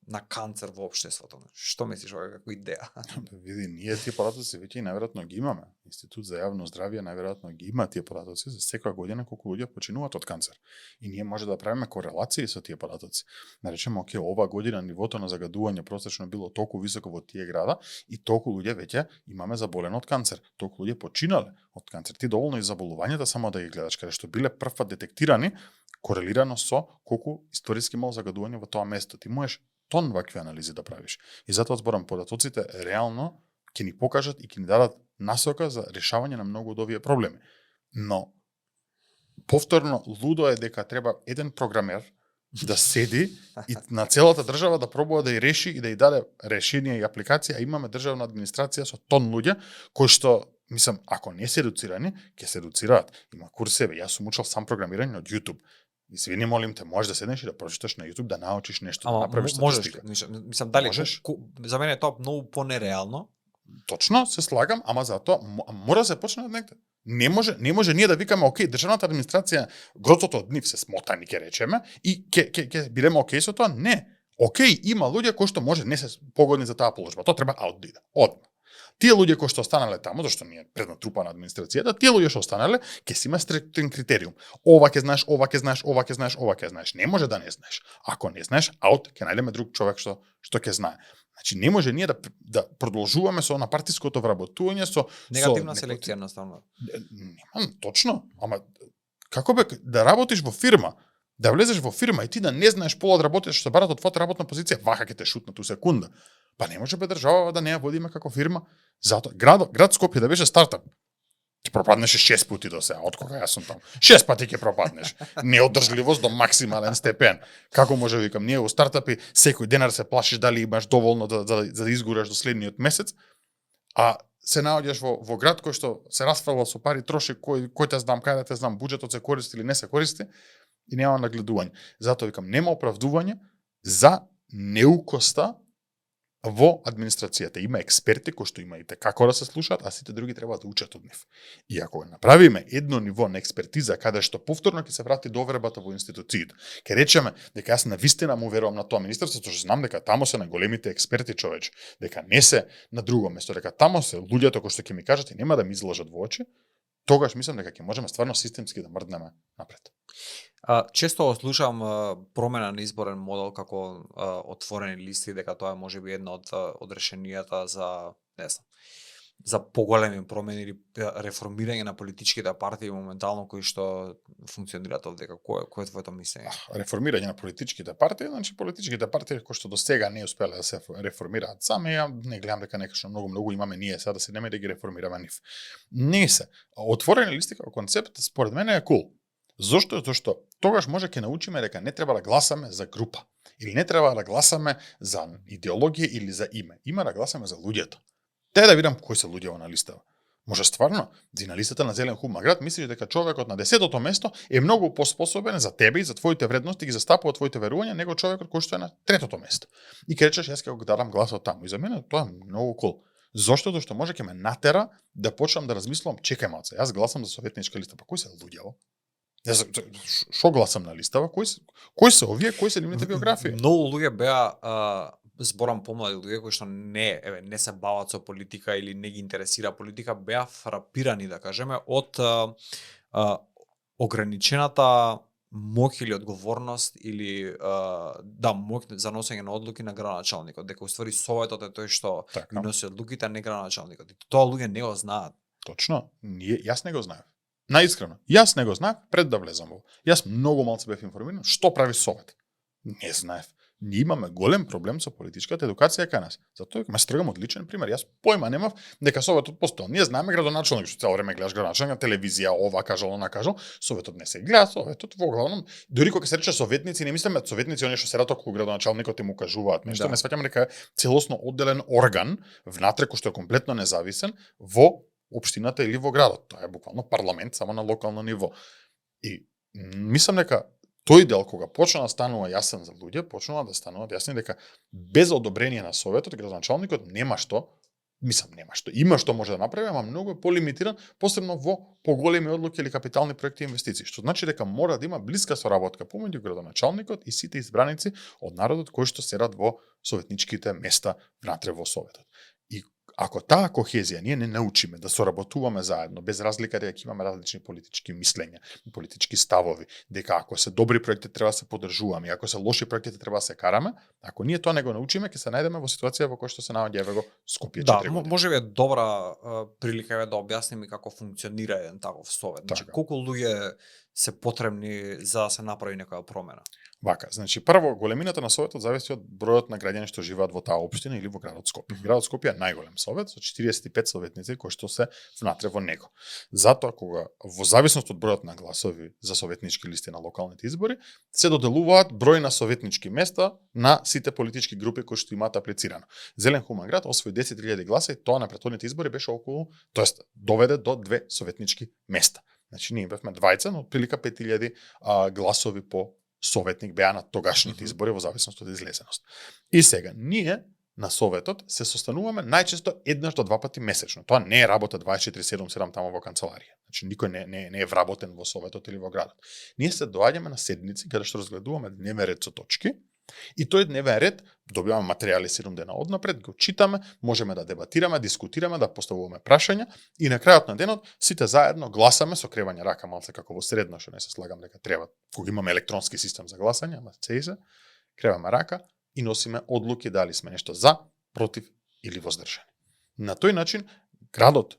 на канцер во општеството? Што мислиш ова како идеја? Види, ние тие податоци веќе и најверојатно ги имаме. Институт за јавно здравје најверојатно ги има тие податоци за секоја година колку луѓе починуваат од канцер. И ние може да правиме корелации со тие податоци. Да речеме, оке, ова година нивото на загадување просечно било толку високо во тие града и толку луѓе веќе имаме заболено од канцер. Толку луѓе починале од канцер. Ти доволно и заболувањата само да ги гледаш, каде што биле првпат детектирани корелирано со колку историски имало загадување во тоа место. Ти можеш тон вакви анализи да правиш. И затоа зборам, податоците реално ќе ни покажат и ќе ни дадат насока за решавање на многу од овие проблеми. Но повторно лудо е дека треба еден програмер да седи и на целата држава да пробува да ја реши и да ја даде решение и апликација, а имаме државна администрација со тон луѓе кои што, мислам, ако не се едуцирани, ќе се едуцираат. Има курсеви, јас сум учел сам програмирање од YouTube. Извини, молим те, можеш да седнеш и да прочиташ на YouTube, да научиш нешто, да направиш статистика. Мислам, дали за мене е тоа многу понереално. Точно, се слагам, ама затоа мора да се почне од негде. Не може ние да викаме, окей, државната администрација, гроцото од нив се смотани, ќе речеме, и ќе бидеме окей со тоа. Не. Окей, има луѓе кои што може не се погодни за таа положба. Тоа треба аут да иде. Одма. Тие луѓе кои што останале таму, зашто ние преднатрупана администрацијата, тие луѓе што останале, ќе си има стриктен критериум. Ова ќе знаеш, ова ќе знаеш, ова ќе знаеш, ова ќе знаеш. Не може да не знаеш. Ако не знаеш, аут, ќе најдеме друг човек што ќе знае. Значи не може ние да продолжуваме со на партиското вработување со негативна селекција наставно. Нема, точно, ама како бе да работиш во фирма, да влезеш во фирма и ти да не знаеш пола да работиш што барат од твојата работна позиција, вака ќе те шутнат у секунда. Па не може бе држава да не ја водиме како фирма. Затоа град Скопје да беше стартап, ќе пропаднеше 6 пати до сега, од кога јас сум таму. 6 пати ќе пропаднеш. Неодржливост до максимален степен. Како може викам, ние во стартапи секој денар се плашиш дали имаш доволно за да изгореш до следниот месец, а се наоѓаш во град кој што се расфрла со пари, троши кој те знам, каде те знам, буџетот се користи или не се користи и нема нагледување. Затоа викам, нема оправдување за неукоста во администрацијата. Има експерти кои што имајте како да се слушаат, а сите други треба да учат од нив. И ако направиме едно ниво на експертиза каде што повторно ќе се врати довербата во институциите, ќе речеме дека јас навистина му верувам на тоа министерство, што знам дека таму се најголемите експерти човеч, дека не се на друго место, дека таму се луѓето кои што ќе ми кажат и нема да ми излажат во очи, тогаш мислам дека ќе можеме стварно системски да мрднеме напред. Често слушам промена на изборен модел како отворени листи, дека тоа е можеби една од решенијата за, не знам, за поголеми промени или реформирање на политичките партии моментално кои што функционираат овде. Кој е твоето мислење? Реформирање на политичките партии, значи политичките партии кои што до сега не успеле да се реформираат сами, ја не гледам дека некашно многу имаме ние сега да се неме да ги реформираме нив. Не се. Отворени листи како концепт според мене е кул. Зошто? Зашто тогаш може ќе научиме дека не треба да гласаме за група или не треба да гласаме за идеологија или за име. Има да гласаме за луѓето. Те да видам кои се луѓе на листава. Може стварно, ти на листата на Зелен хубав град мислиш дека човекот на 10-то место е многу поспособен за тебе и за твоите вредности, ги застапува твоите верувања, него човекот кој што е на 3-то место. И ќе речеш јас ќе го дадам гласот таму. И за мене тоа е многу кул. Зошто? Зашто може ќе ме натера да почнам да размислувам, чекај малце, јас гласам за советничка листа, па кој се луѓе? Шо гласам на листава? Кои се овие? Кои се нивните биографии? Многу луѓе беа зборам помлади луѓе кои што не се бават со политика или не ги интересира политика, беа фрапирани, да кажеме, од ограничената моќ или одговорност или моќ за носење на одлуки на градоначалникот, дека уствари советот е тој што ги носи одлуките, а не градоначалникот. И тоа луѓе не го знаат. Точно, јас не го знаев. Наискрено, јас не го знаев пред да влезам во. Јас многу малку бев информиран што прави совет. Не знаев. Ние имаме голем проблем со политичката едукација кај нас. Затоа ме стргам од личен пример. Јас појма немав дека советот постои. Ние знаеме градоначалник, што цело време гледаш градоначалник на телевизија, ова кажал, она кажал. Советот не се гледа, советот во главном, дури кога се рече советници, не мислиме советници оние што седат околу градоначалникот и му кажуваат нешто, не сваќаме дека е целосно одделен орган внатре кој што е комплетно независен во општината или во градот. Тоа е буквално парламент само на локално ниво. И мислам дека тој дел кога почна да станува јасен за луѓе, почнува да стануваат јасни дека без одобрение на советот градоначалникот нема што Мислам, нема што. Има што може да направи, ама многу е полимитиран, посебно во поголеми одлуки или капитални проекти и инвестиции, што значи дека мора да има блиска соработка помеѓу градоначалникот и сите избраници од народот кои што седат во советничките места внатре во советот. И ако таа кохезија ние не научиме да соработуваме заедно, без разлика дека имаме различни политички мислења, политички ставови, дека ако се добри проекти треба да се поддржуваме, ако се лоши проекти треба да се караме, ако ние тоа не го научиме, ќе се најдеме во ситуација во која што се наоѓа еве го Скопје 4 години. Да, можеби е добра прилика да објасниме како функционира еден таков совет. Значи, колку луѓе се потребни за да се направи некоја промена? Вака, значи прво големината на советот зависи од бројот на граѓани што живеат во таа општина или во градот Скопје. Градот Скопје е најголем совет со 45 советници кои што се внатре во него. Затоа кога во зависност од бројот на гласови за советнички листи на локалните избори се доделуваат број на советнички места на сите политички групи кои што имаат аплицирано. Зелен хуман град освои 10.000 гласа и тоа на претходните избори беше околу, тоест доведе до 2 советнички места. Значи ние бевме двајца, но отприлика 5.000 гласови по советник беа на тогашните избори во зависност од излезеност. И сега, ние на советот се состануваме најчесто еднаш до два пати месечно. Тоа не е работа 24/7 тамо во канцеларија. Значи никој не е вработен во советот или во градот. Ние се доаѓаме на седници каде што разгледуваме дневен ред со точки. И тој дневен ред, добиваме материјали 7 дена однапред, го читаме, можеме да дебатираме, дискутираме, да поставуваме прашања и на крајот на денот сите заедно гласаме со кревање рака малце како во средно, што не се слагам дека треба. Кога имаме електронски систем за гласање, ама се креваме рака и носиме одлуки дали сме нешто за, против или воздржани. На тој начин градот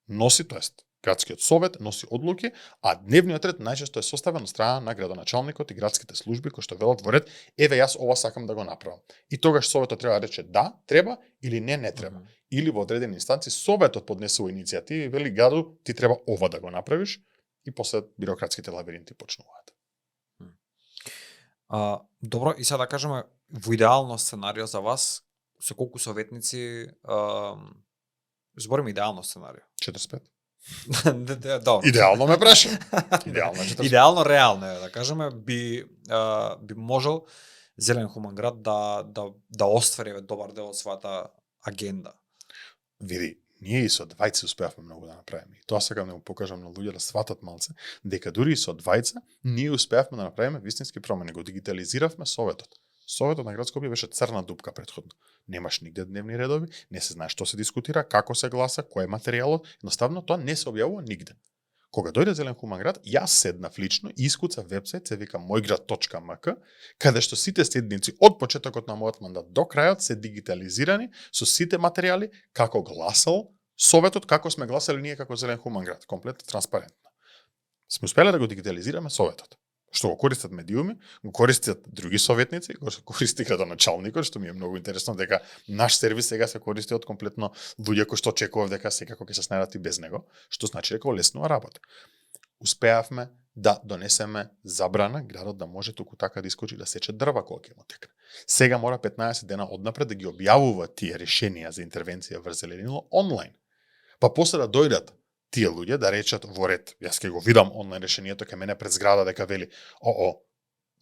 носи, тоест градскиот совет носи одлуки, а дневниот ред најчесто е составен од страна на градоначалникот и градските служби кои што велат во ред, еве јас ова сакам да го направам. И тогаш советот треба да рече да, треба или не треба. Или во одредени инстанци советот поднесува иницијативи и вели гаду ти треба ова да го направиш и после бирократските лабиринти почнуваат. Добро, и сега да кажеме во идеално сценарио за вас со колку советници збориме идеално сценарио? 45. Добро. Идеално ме праша. Идеално 45. Идеално реално е, да кажеме, би можел Зелен хуман град да оствари добар дел од својата агенда. Види, ние и со двајца успеавме многу да направиме. И тоа сакам да му покажам на луѓе да сватат малце, дека дури и со двајца ние успеавме да направиме вистински промени, го дигитализиравме советот. Советот на град Скопје беше црна дупка претходно. Немаш нигде дневни редови, не се знае што се дискутира, како се гласа, кој е материјалот, едноставно тоа не се објавува нигде. Кога дојде Зелен хуман град, јас седнав лично и искуцав вебсайт, се вика moјград.mk, каде што сите седници од почетокот на мојот мандат до крајот се дигитализирани со сите материјали, како гласал советот, како сме гласали ние како Зелен хуман град, комплетно транспарентно. Сме успеле да го дигитализираме советот. Што го користат медиуми, го користат други советници, го користи градоначалникот, што ми е многу интересно дека наш сервис сега се користи од комплетно луѓе кои што очекував дека секако ќе се снајдат и без него, што значи дека олеснува работа. Успеавме да донесеме забрана градот да може туку така да искочи да сече дрва кога ќе му текне. Сега мора 15 дена однапред да ги објавува тие решенија за интервенција врз зеленило онлайн. Па после да дојдат тие луѓе да речат во ред, јас ќе го видам онлайн решението кај мене пред зграда дека вели,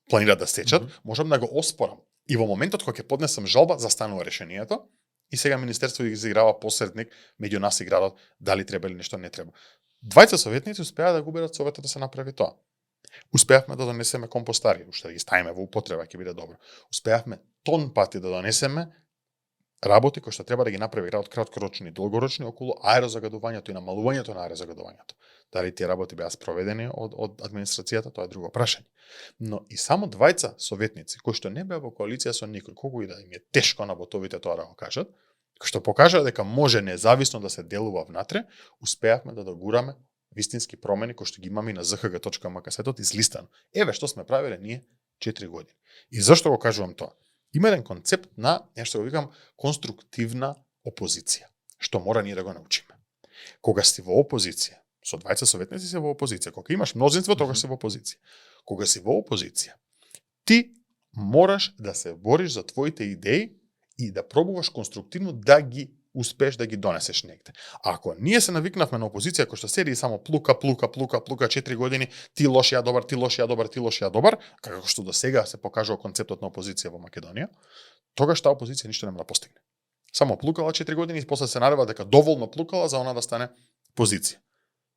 планираат да сечат, можам да го оспорам. И во моментот кога ќе поднесам жалба, застанува решението и сега министерството изиграва посредник меѓу нас и градот, дали треба или нешто не треба. Двајца советници успеа да го убедат советот да се направи тоа. Успеавме да донесеме компостари, уште да ги ставиме во употреба, ќе биде добро. Успеавме тон пати да донесеме работи кои што треба да ги направи градот краткорочни и долгорочни околу аерозагадувањето и намалувањето на аерозагадувањето. Дали тие работи беа спроведени од администрацијата, тоа е друго прашање. Но и само двајца советници кои што не беа во коалиција со никој, колку и да им е тешко на ботовите тоа да го кажат, кои што покажа дека може независно да се делува внатре, успеавме да догураме вистински промени кои што ги имаме и на zhg.mk сајтот излистано. Еве што сме правеле ние 4 години. И зашто го кажувам тоа? Има еден концепт на, нешто го викам, конструктивна опозиција, што мора ние да го научиме. Кога си во опозиција, со двајца советници си во опозиција, кога имаш мнозинство, тогаш си во опозиција. Кога си во опозиција, ти мораш да се бориш за твоите идеи и да пробуваш конструктивно да ги успееш да ги донесеш негде. Ако ние се навикнавме на опозиција која што седи и само плука 4 години, ти лош ја добар, ти лош ја добар, ти лош ја добар, како што до сега се покажува концептот на опозиција во Македонија, тогаш таа опозиција ништо нема да постигне. Само плукала 4 години и после се надева дека доволно плукала за она да стане позиција.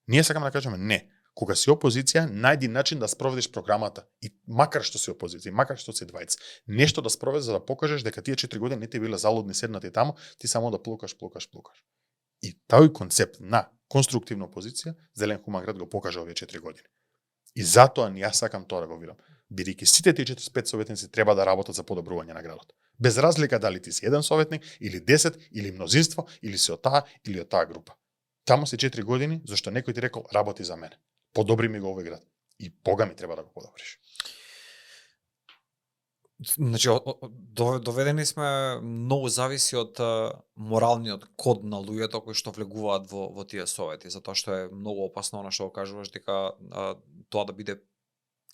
Ние сакаме да кажеме не. Кога си опозиција, најди начин да спроведиш програмата и макар што си опозиција, макар што си двајц, нешто да спроведиш за да покажеш дека тие 4 години не ти биле залудни седнати таму, ти само да плукаш. И тај концепт на конструктивна опозиција, Зелен хуман град го покажа овие 4 години. И затоа јас сакам тоа да го видам. Бидејќи сите тие 45 советници треба да работат за подобрување на градот. Без разлика дали ти си еден советник, или 10, или мнозинство, или си од таа, или од таа група. Таму си 4 години, зашто некој ти рекол, работи за мене. Подобри ми го овој град. И Бога ми треба да го подобриш. Значи, доведени сме, многу зависи од моралниот код на луѓето кои што влегуваат во тие совети, затоа што е многу опасно она што го кажуваш дека тоа да биде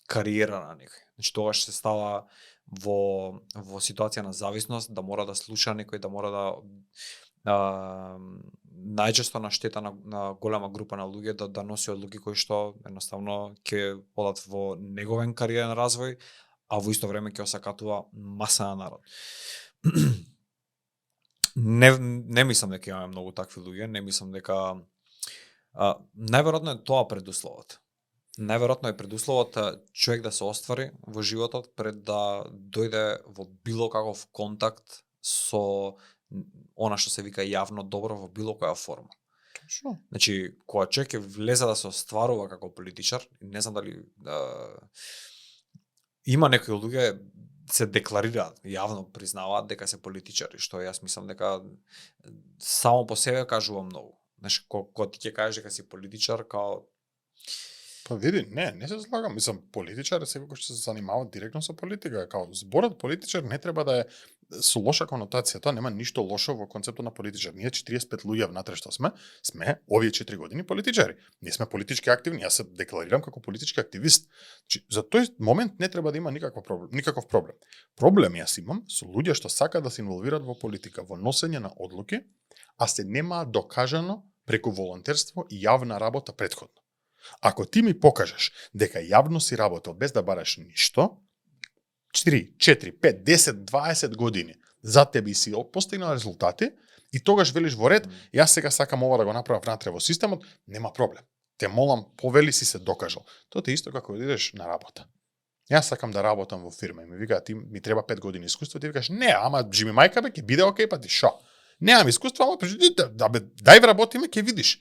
кариера на некој. Значи, тогаш се става во ситуација на зависност, да мора да слуша некој, да мора да најчесто на штета на голема група на луѓе да носи одлуки кои што едноставно ќе одат во неговен кариерен развој, а во исто време ќе осакатува маса на народ. Не мислам дека имаме многу такви луѓе, не мислам дека најверојатно е тоа предусловот. Најверојатно е предусловот човек да се оствари во животот пред да дојде во било каков контакт со она што се вика јавно добро во било која форма. Точно. Значи, кога човек ќе влезе да се остварува како политичар, не знам дали има некои луѓе се декларираат, јавно признаваат дека се политичари, што јас мислам дека само по себе кажува многу. Знаеш, кога ти ќе кажеш дека си политичар, као Па види, не се слагам, мислам политичар е секој кој што се занимава директно со политика, као зборот политичар не треба да е со лоша конотација, тоа нема ништо лошо во концептот на политичар. Ние 45 луѓе внатре што сме овие 4 години политичари. Ние сме политички активни, јас се декларирам како политички активист. За тој момент не треба да има никаков проблем. Проблем јас имам со луѓе што сакаат да се инволвираат во политика, во носење на одлуки, а се немаат докажано преку волонтерство и јавна работа претходно. Ако ти ми покажеш дека јавно си работел без да бараш ништо, 3, 4, 5, 10, 20 години за тебе си постигнал резултати и тогаш велиш во ред, јас сега сакам ова да го направам внатре во системот, нема проблем. Те молам, повели си се докажал. Тоа е исто како да идеш на работа. Јас сакам да работам во фирма и ми вика, ти ми треба 5 години искуство, ти викаш, не, ама жими мајка бе, ќе биде окей, па ти шо? Немам искуство, ама дај вработиме, ќе видиш.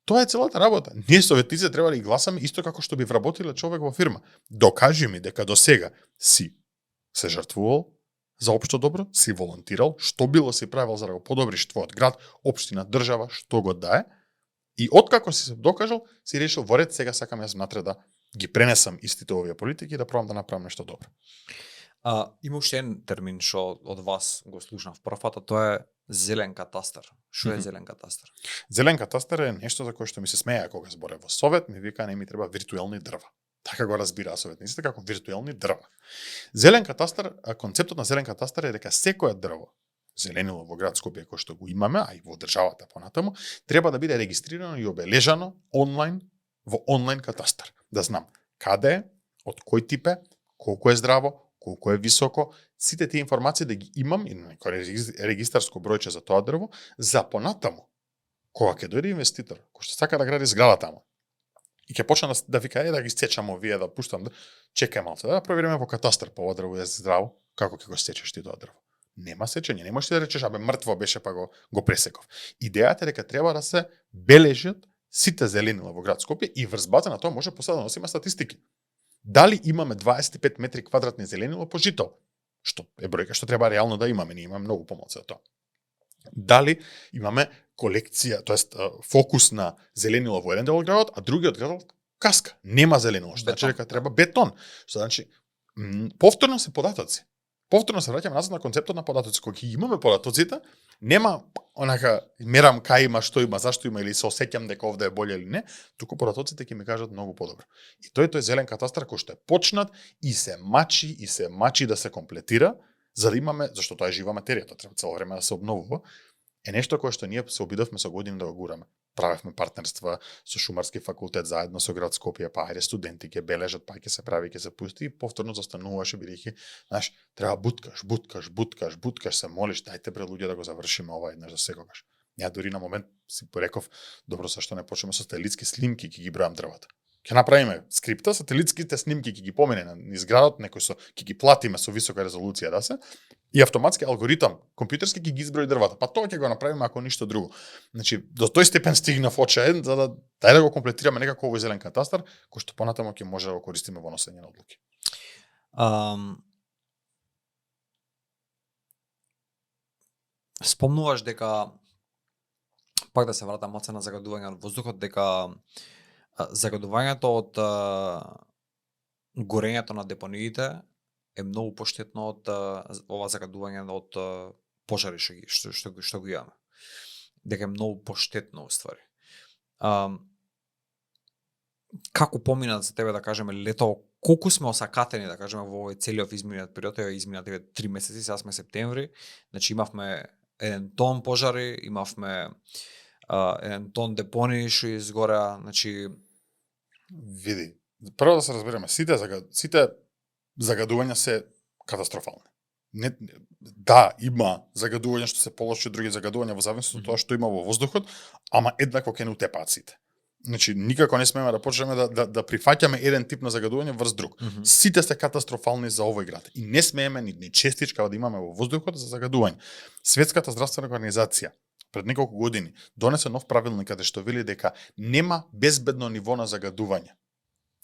Тоа е целата работа. Ние советници треба да ги гласаме исто како што би вработиле човек во фирма. Докажи ми дека до сега си се жртвувал за општо добро, си волонтирал, што било си правил за да го подобриш твојот град, општина, држава, што го дае. И откако си се докажал, си решил во ред, сега сакам јас внатре да ги пренесам истите овие политики и да пробам да направам нешто добро. Има уште еден термин што од вас го слушнав првпат, тоа е зелен катастар. Што е зелен катастар? Зелен катастар е нешто за кое што ми се смеја кога зборев во совет, ми вика не ми треба виртуелни дрва. Така го разбираа советниците како виртуелни дрва. Зелен катастар, концептот на зелен катастар е дека секое дрво зеленило во град Скопје кој што го имаме, а и во државата понатаму, треба да биде регистрирано и обележано онлайн во онлайн катастар. Да знам каде е, од кој тип е, колку е здраво, колку е високо, сите тие информации да ги имам и на регистарско бројче за тоа дрво, за понатаму, кога ќе дојде инвеститор, кој што сака да гради зграда таму, и ќе почне да вика, да ги сечам овие, да пуштам, чекај малце, да провериме во катастар, па ова дрво е здраво, како ќе го сечеш ти тоа дрво? Нема сечење, не можеш да речеш, абе мртво беше па го пресеков. Идејата е дека треба да се бележат сите зеленила во град Скопје и врз база на тоа може после да носиме статистики. Дали имаме 25 метри квадратни зеленило по жител? Што е бројка што треба реално да имаме, ние имаме многу помалку од тоа. Дали имаме колекција, тоест фокус на зеленило во еден дел од градот, а другиот градот каска, нема зеленило, што значи дека треба бетон. Што значи повторно се податоци. Повторно се враќаме назад на концептот на податоци. Кога ги имаме податоците, нема онака мерам кај има, што има, зашто има или се осеќам дека овде е боле или не, туку податоците ќе ми кажат многу подобро. И тој зелен катастар кој што е почнат и се мачи да се комплетира, за да имаме, зашто тоа е жива материја, тоа треба цело време да се обновува, е нешто кое што ние се обидовме со години да го гураме. правевме партнерства со Шумарски факултет заедно со град Скопје, па ајде студенти ќе бележат, па ќе се прави, ќе се пусти и повторно застануваше бидејќи, знаеш, треба буткаш, се молиш, дајте бре луѓе да го завршиме ова еднаш за секогаш. Ја дури на момент си пореков, добро зашто не почнеме со сателитски снимки, ќе ги бројам дрвата. Ќе направиме скрипта, сателитските снимки ќе ги помине низ градот, некој ќе ги платиме со висока резолуција да се, и автоматски алгоритам компјутерски ќе ги изброи дрвата. Па тоа ќе го направиме ако ништо друго. Значи, до тој степен стигнав очаен за да дај да го комплетираме некако овој зелен катастар, кој што понатаму ќе може да го користиме во носење на одлуки. Спомнуваш дека, пак да се вратам на загадување од воздухот, дека загадувањето од горењето на депониите е многу поштетно од ова загадување од пожари што го имаме. Дека е многу поштетно уствари. Како помина за тебе, да кажеме, лето, колку сме осакатени, да кажеме, во овој целиот изминат период, изминат 3 месеци, сега сме септември, значи имавме 1 тон пожари, имавме 1 тон депонии што изгореа, значи види, прво да се разбереме, сите загадувања се катастрофални. Да, има загадувања што се полоши од други загадувања во зависност од тоа што има во воздухот, ама еднакво ќе не утепаат сите. Значи, никако не смееме да почнеме да прифаќаме еден тип на загадување врз друг. Сите се катастрофални за овој град. И не смееме ни честичка да имаме во воздухот за загадување. Светската здравствена организација пред неколку години донесе нов правилник каде што вели дека нема безбедно ниво на загадување.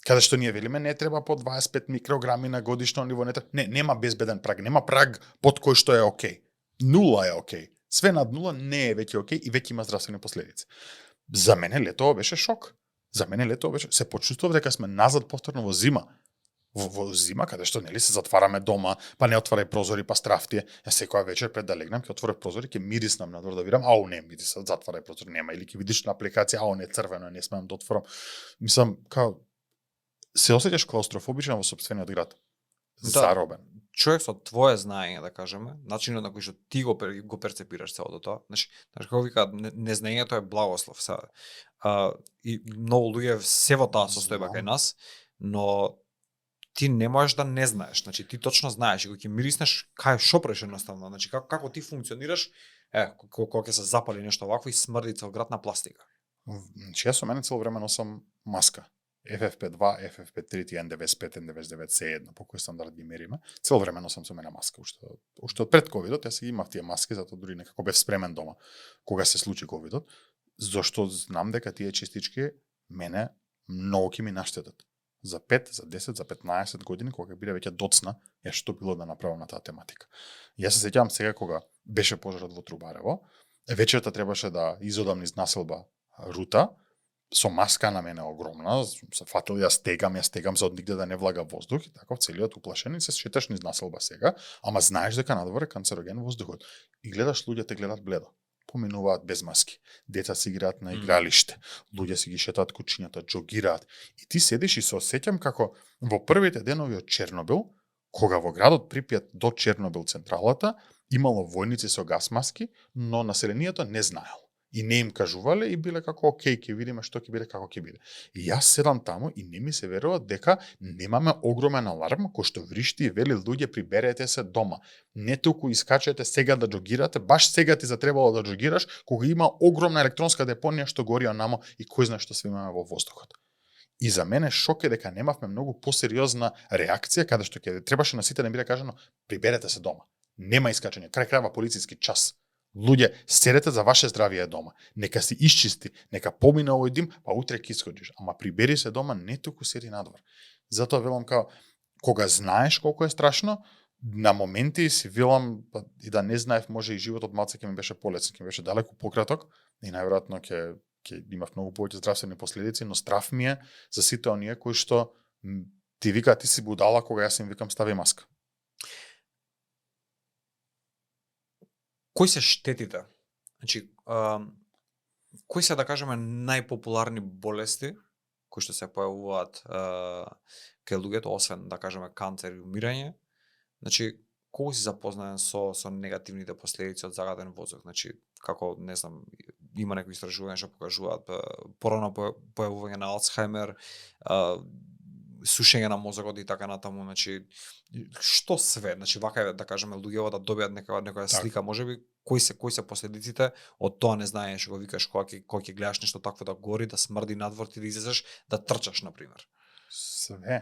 Каде што ние велиме не треба по 25 микрограми на годишно ниво, нема безбеден праг, нема праг под кој што е окей. Нула е окей. Све над нула не е веќе окей и веќе има здравствени последици. За мене летово беше шок. Се почувствував дека сме назад повторно во зима. Во зима, каде што нели се затвараме дома, па не отварај прозори, па страфтие. Ја секоја вечер пред да легнам, ќе отворам прозори, ќе мириснам надвор да видам, ау не мириса, затварај прозори, нема, или ќе видиш на апликација, ау не црвено, не смеам да отворам. Мислам, као се осеќаш клаустрофобичен во сопствениот град. Заробен. Човек со твое знаење, да кажеме, начинот на кој што ти го перцепираш целото тоа. Значи како вика, незнаењето е благослов. И многу луѓе се во таа состојба кај нас, но ти не можеш да не знаеш. Значи ти точно знаеш и кога ќе мириснеш, кај што преш едноставно. Значи како ти функционираш, кога ќе се запали нешто вакво и смрди цел град на пластика. Значи јас со мене цело време носам маска. FFP2, FFP3, N95, N99, се едно, по кој стандард ги мериме. Цело време носам со мене маска, уште од пред ковидот, јас имав тие маски, затоа дури некако бев спремен дома кога се случи ковидот, зашто знам дека тие чистички мене многу ќе ми наштетат. За 5, за 10, за 15 години, кога биде веќе доцна, ја што било да направам на таа тематика. Јас се сеќавам сега кога беше пожарот во Трубарево, вечерта требаше да изодам низ населба рута, со маска на мене огромна, се фатил ја стегам за од нигде да не влага воздух, и така целиот уплашен и се шеташ низ населба сега, ама знаеш дека надвор е канцероген воздухот. И гледаш луѓето гледат бледо. Поминуваат без маски. Деца си играат на игралиште, луѓе си ги шетаат кучињата, џогираат. И ти седиш и се осеќам како во првите денови од Чернобил, кога во градот Припјат до Чернобил централата имало војници со гас маски, но населението не знаело. И не им кажувале и биле како окей, ќе видиме што ќе биде, како ќе биде. И јас седам таму и не ми се верува дека немаме огромен аларм кој што вришти и вели луѓе приберете се дома. Не толку искачете сега да џогирате, баш сега ти затребало да џогираш кога има огромна електронска депонија што гори онамо и кој знае што се имаме во воздухот. И за мене шок е дека немавме многу посериозна реакција каде што ќе требаше на сите да биде кажано приберете се дома. Нема искачање, крај крајва полициски час. Луѓе, седете за ваше здравје дома. Нека си исчисти, нека помине овој дим, па утре ќе исходиш. Ама прибери се дома, не толку седи надвор. Затоа велам кога знаеш колку е страшно, на моменти си велам и да не знаев, може и животот малце ќе ми беше полесен, ќе ми беше далеку пократок и најверојатно ќе имав многу повеќе здравствени последици, но страв ми е за сите оние кои што ти вика ти си будала кога јас им викам стави маска. Кои се штетите? Значи, кои се, да кажеме, најпопуларни болести кои што се појавуваат кај луѓето, освен, да кажеме, канцер и умирање? Значи, колку си запознаен со негативните последици од загаден воздух? Значи, како, не знам, има некои истражувања што покажуваат порано појавување на Алцхаймер, сушење на мозокот и така натаму, значи што све, значи вака е да кажеме луѓето да добијат некоја слика, можеби кои се последиците од тоа незнаење што го викаш кога ќе гледаш нешто такво да гори, да смрди надвор, ти да излезеш да трчаш на пример. Све.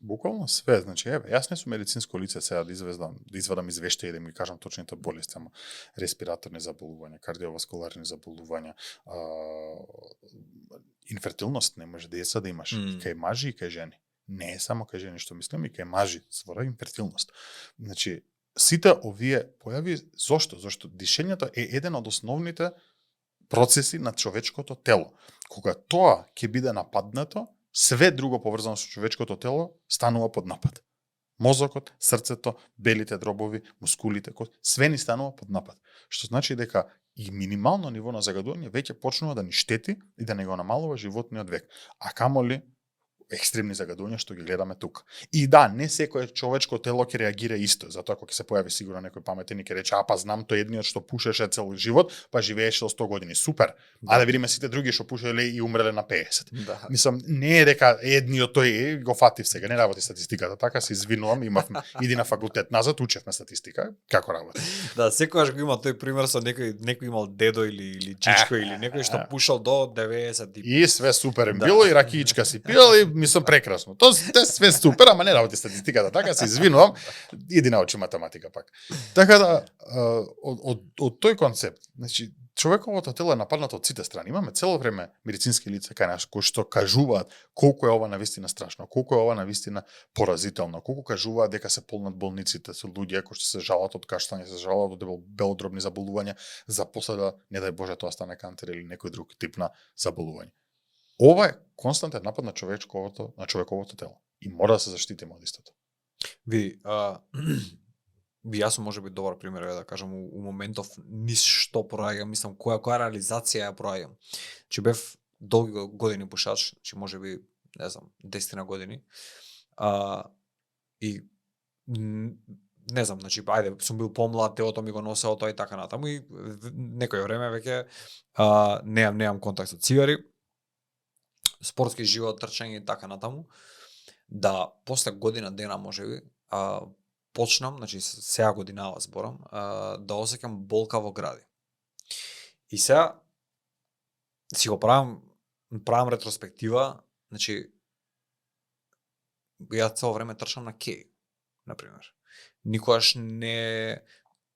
Буквално све, значи еве, јас не сум медицинско лице сега да извадам извештаи и да ми кажам точните болести, ама респираторни заболувања, кардиоваскуларни заболувања, инфертилност не може деца да имаш и кај мажи и кај жени. Не е само кај жени што мислам, и кај мажи збора инфертилност. Значи сите овие појави зошто? Зошто дишењето е еден од основните процеси на човечкото тело. Кога тоа ќе биде нападнато, све друго поврзано со човечкото тело станува под напад. Мозокот, срцето, белите дробови, мускулите, све ни станува под напад. Што значи дека и минимално ниво на загадување веќе почнува да ни штети и да не го намалува животниот век. А камоли екстремни загадувања што ги гледаме тука. И да, не секое човечко тело ќе реагира исто, затоа кога ќе се појави сигурно некој паметен и ќе рече, па знам тој едниот што пушеше цел живот, па живееше до 100 години. Супер. Да. А да видиме сите други што пушеле и умреле на 50. Да. Мислам, не е дека едниот тој го фатив сега, не работи статистиката, така се извинувам, иди на факултет назад, учевме статистика, како работи. Да, секогаш го има тој пример со некој имал дедо или чичко или некој што пушал до 90 и све супер им било и ракиичка си пил и мислам прекрасно. Тоа све супер, ама не работи статистиката, така се извинувам, иди научи математика пак. Така да од тој концепт, значи човековото тело е нападнато од сите страни. Имаме цело време медицински лица кај нас кои што кажуваат колку е ова навистина страшно, колку е ова навистина поразително, колку кажуваат дека се полнат болниците со луѓе кои што се жалат од кашлање, се жалат од белодробни заболувања, за после да не дај Боже тоа стане кантер или некој друг тип на заболување. Ова е константен напад на човековото тело и мора да се заштитиме од истото. Види, јас сум можеби добар пример да кажам у моментов низ што проаѓам, мислам која реализација ја проаѓам. Че бев долги години пушач, че можеби не знам 10 години. И не знам, значи ајде сум бил помлад, телото ми го носело тоа и така натаму и некој време веќе немам контакт со цигари. Спортски живот, трчање и така натаму, да после година дена можеби почнам, значи сега годинава зборам, да осеќам болка во гради. И сега си го правам ретроспектива, значи ја цело време трчам на кеј, например. Никогаш не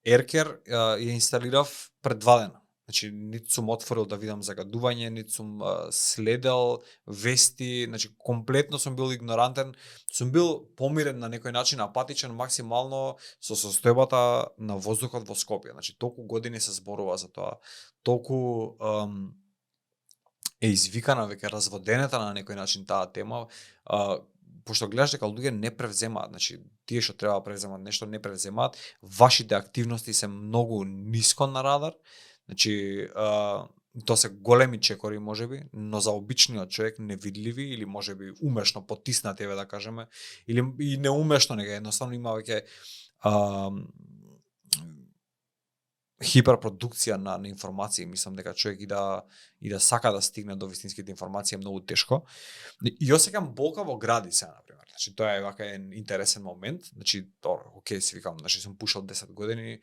еркер ја инсталирав пред 2 дена. Значи, ниту сум отворил да видам загадување, ниту сум следел вести, значи, комплетно сум бил игнорантен, сум бил помирен на некој начин, апатичен максимално со состојбата на воздухот во Скопје. Значи, толку години се зборува за тоа, толку е извикана, веќе разводенета на некој начин таа тема, пошто гледаш дека луѓе не превземаат, значи, тие што треба да превземат нешто не превземаат, вашите активности се многу ниско на радар. Значи, тоа се големи чекори можеби, но за обичниот човек невидливи или можеби умешно потиснати, да кажеме, или и неумешно, нега едноставно има веќе хиперпродукција на информации. Мислам дека човек и да сака да стигне до вистинските информации е многу тешко. И осеќам болка во гради сега, например. Значи, тоа е вака интересен момент. Значи, окей, си викам, значи сум пушал 10 години,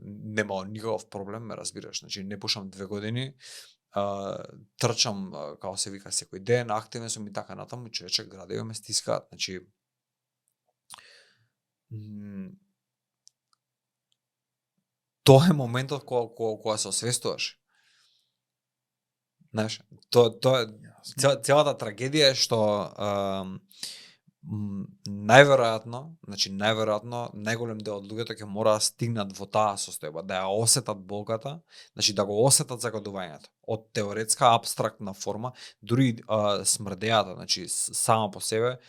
нема никаков проблем, ме разбираш. Значи, не пушам 2 години, трчам, како се вика, секој ден, активен сум и така натаму, човече, градиве ме стискаат. Значи, тоа е моментот кога се освестуваш. Знаеш, тоа целата трагедија е што најверојатно најголем дел од луѓето ќе мора да стигнат во таа состојба, да ја осетат болката, значи да го осетат загадувањето. Од теоретска апстрактна форма, дури смрдејата, значи сама по себе,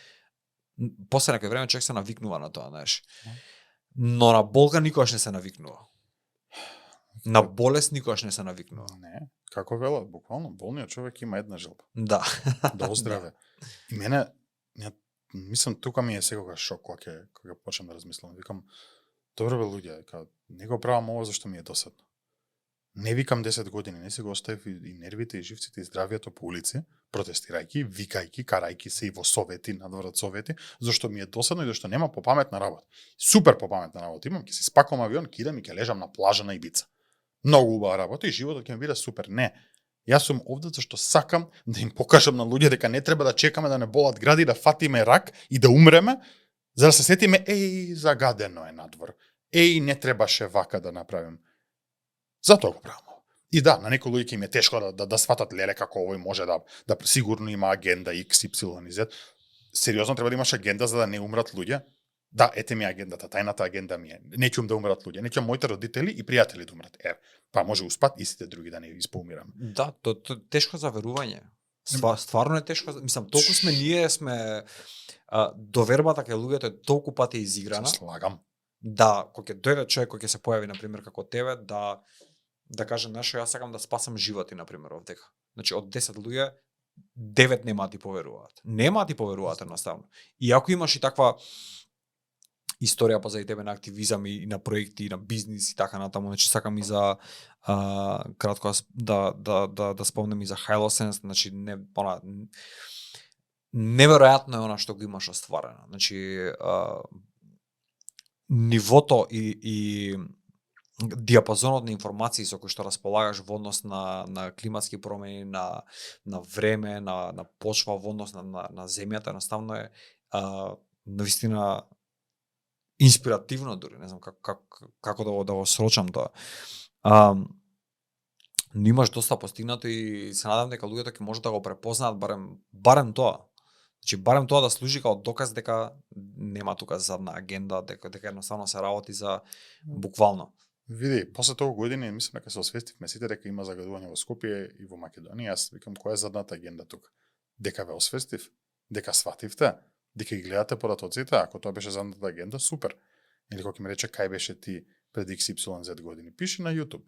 после некој време човек се навикнува на тоа, знаеш. Но на болка никогаш не се навикнува. На болест никогаш не се навикнува. Не, како велат, буквално болниот човек има една желба. Да. Да оздраве. И мене, мислам, тука ми е секогаш шок кога почнам да размислам. Викам, добро бе луѓе, не го правам ова зашто ми е досадно. Не викам 10 години, не си го оставив и нервите, и живците, и здравието по улици, протестирајќи, викајќи, карајќи се и во совети, надворот совети, зашто ми е досадно и зашто нема попаметна работа. Супер попаметна работа имам, ќе си спакувам авион, ќе идам и ќе лежам на плажа на Ибица. Многу убава работа и животот ќе ми биде супер. Не. Јас сум овде зашто сакам да им покажам на луѓе дека не треба да чекаме да не болат гради, да фатиме рак и да умреме, за да се сетиме, загадено е надвор. Не требаше вака да направим. Затоа го правам. И да, на некои луѓе им е тешко да сватат леле како овој може да сигурно има агенда X, Y и Z. Сериозно треба да имаш агенда за да не умрат луѓе? Да, ете ми агендата, тајната агенда ми е. Не ќум да умрат луѓе, не ќум моите родители и пријатели да умрат. Па може успат и сите други да не испоумираме. Да, то тешко за верување. Стварно е тешко, мислам, толку сме довербата кај луѓето е толку пати изиграна. Се слагам. Да, кога ќе дојде човек кој ќе се појави на пример како тебе, да каже нешто, јас сакам да спасам животи на пример овдека. Значи од 10 луѓе 9 нема ти поверуваат. Нема ти поверуваат едноставно. И ако имаш и таква историја позади тебе на активизам и на проекти, и на бизнис и така натаму, значи сакам и за кратко да спомнем и за Hylosense, значи неверојатно е она што го имаш остварено. Значи нивото и диапазонот на информации со кои што располагаш во однос на климатски промени, на време, на почва, во однос на земјата, едноставно е навистина инспиративно дури, не знам како да го срочам тоа. Но имаш доста постигнато и се надам дека луѓето ќе можат да го препознаат барем тоа. Значи барем тоа да служи како доказ дека нема тука задна агенда, дека едноставно се работи за буквално. Види, после толку години мислам дека се освестивме сите дека има загадување во Скопје и во Македонија. Јас викам која е задната агенда тука? Дека ве освестив, дека свативте, дека ги гледате податоците, ако тоа беше задната агенда, супер. Или кога ќе ми рече кај беше ти пред XYZ години, пиши на YouTube.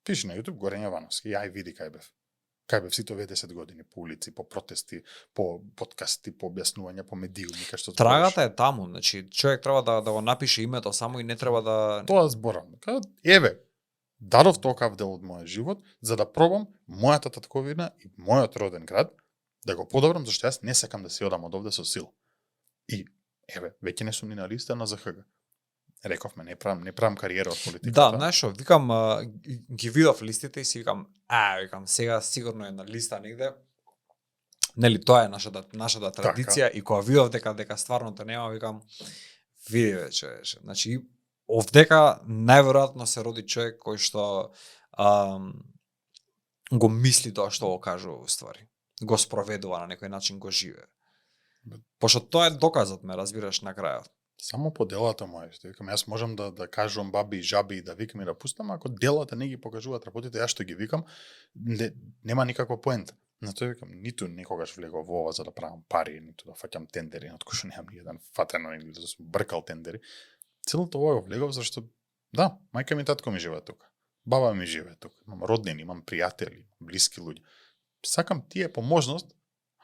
Пиши на YouTube Горење Вановски, јај види кај бев. Кај бев сите овие 10 години по улици, по протести, по подкасти, по објаснувања, по медиуми, кај што трагата е таму, значи човек треба да го напише името само и не треба да тоа зборам. Еве, дадов токав дел од мојот живот за да пробам мојата татковина и мојот роден град да го подобрам, зашто јас не сакам да си одам од овде со сила. И еве, веќе не сум ни на листа на ЗХГ. Рековме, не правам кариера од политиката. Да, знаеш што, викам, ги видов листите и си викам, сега сигурно е на листа негде. Нели, тоа е нашата традиција и кога видов дека стварно те нема, викам, види вече. Значи, овдека најверојатно се роди човек кој што го мисли тоа што го кажува уствари. Го спроведува на некој начин, го живее. Пошто тоа е доказот, ме разбираш на крајот. Само по делата моја, што викам, јас можам да кажувам баби и жаби и да викам и да пустам, ако делата не ги покажуваат работите, јас што ги викам, нема никаква поента. На тоа викам, ниту никогаш влегов во ова за да правам пари, ниту да фаќам тендери, од кои што немам ни еден фатено или да сум бркал тендери. Целото ова го влегов зашто да, мајка ми и татко ми живеат тука. Баба ми живее тука. Имам роднини, имам пријатели, блиски луѓе. Сакам тие по можност,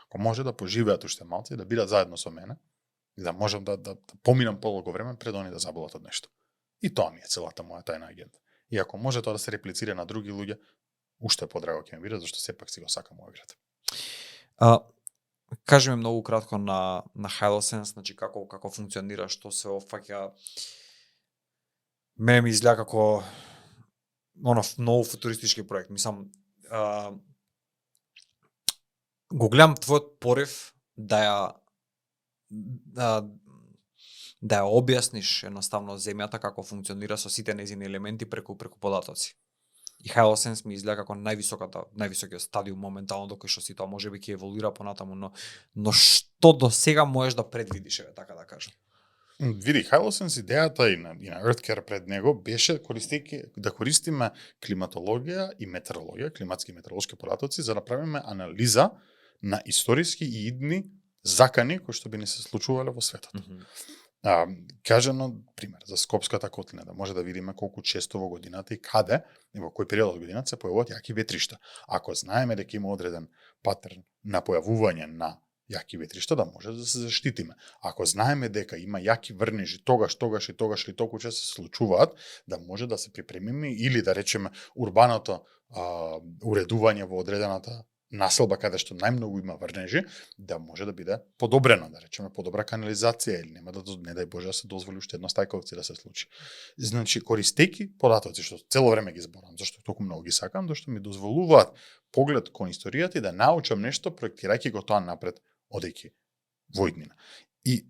ако може да поживеат уште малци, да бидат заедно со мене, и да можам да поминам подолго време пред они да заболат од нешто. И тоа ми е целата моја тајна агенда. И ако може тоа да се реплицира на други луѓе, уште подраго ќе ми биде, зашто сепак си го сакам овој град. Кажи ми многу кратко на Hylosense, значи како функционира, што се опфаќа. Мене ми изгледа како многу футуристички проект. Мислам, го гледам твојот порив да ја објасниш едноставно земјата како функционира со сите нејзини елементи преку податоци. И Hylosense ми изгледа како највисокиот стадиум моментално до кој што си тоа можеби ќе еволуира понатаму, но што до сега можеш да предвидиш, така да кажам. Види, Hylosense идејата и на EarthCare пред него беше да користиме климатологија и метеорологија, климатски и метеоролошки податоци за да правиме анализа на историски и идни закани кои што би ни се случувале во светот. Кажано, пример, за Скопската котлина, да може да видиме колку често во годината и каде и во кој период од годината се појавуваат јаки ветришта. Ако знаеме дека има одреден патерн на појавување на јаки ветришта да може да се заштитиме. Ако знаеме дека има јаки врнежи тогаш и толку често се случуваат, да може да се припремиме или да речеме урбаното уредување во одредената населба каде што најмногу има врнежи, да може да биде подобрено, да речеме подобра канализација или нема да не дај Боже да се дозволи уште едно стајковци да се случи. Значи користејќи податоци што цело време ги зборам, зашто толку многу ги сакам, зашто ми дозволуваат поглед кон историјата и да научам нешто проектирајќи го тоа напред одејќи во иднина. И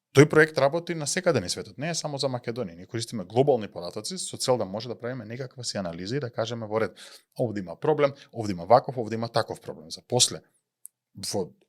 тој проект работи на секаде на светот, не е само за Македонија. Ние користиме глобални податоци со цел да може да правиме некаква си анализа и да кажеме во ред, овде има проблем, овде има ваков, овде има таков проблем. За после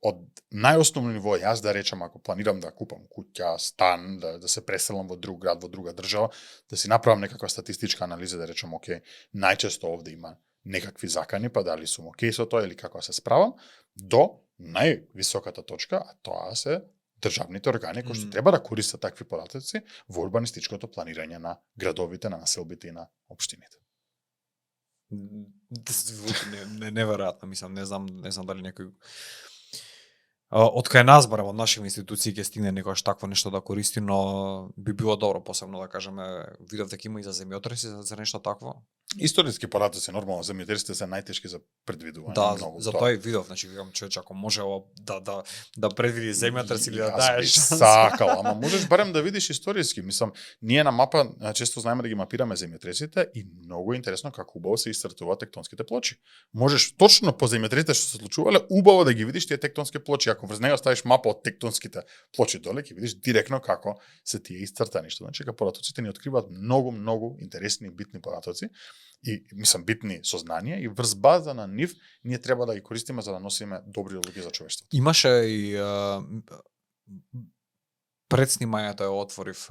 од најосновно ниво јас да речам ако планирам да купам куќа, стан, да се преселам во друг град, во друга држава, да си направам некаква статистичка анализа да речам окей, најчесто овде има некакви закани, па дали сум окей со тоа или како се справам, до највисоката точка, а тоа се државните органи кои што треба да користат такви податоци во урбанистичкото планирање на градовите, на населбите и на општините. Неверојатно, мислам, не знам дали некој од кај нас барем од нашите институции ќе стигне некојаш такво нешто да користи, но би било добро посебно да кажеме, видов дека има и за земјотреси за нешто такво. Историски податоци нормално земјотресите се најтешки за предвидување. Да, многу за тоа и видов, значи викам човече ако може да предвиди земјотрес или да даеш. Сакал, ама можеш барем да видиш историски. Мислам, ние на мапа често знаеме да ги мапираме земјотресите и многу е интересно како убаво се истртуваат тектонските плочи. Можеш точно по земјотресите што се случувале убаво да ги видиш тие тектонски плочи. Ако врз него ставиш мапа од тектонските плочи доле, ќе видиш директно како се тие истртани. Што значи дека податоците ни откриваат многу интересни и битни податоци. И мислам битни сознанија и врз база на нив ние треба да ги користиме за да носиме добри одлуки за човештвото. Имаше и пред снимањето ја отворив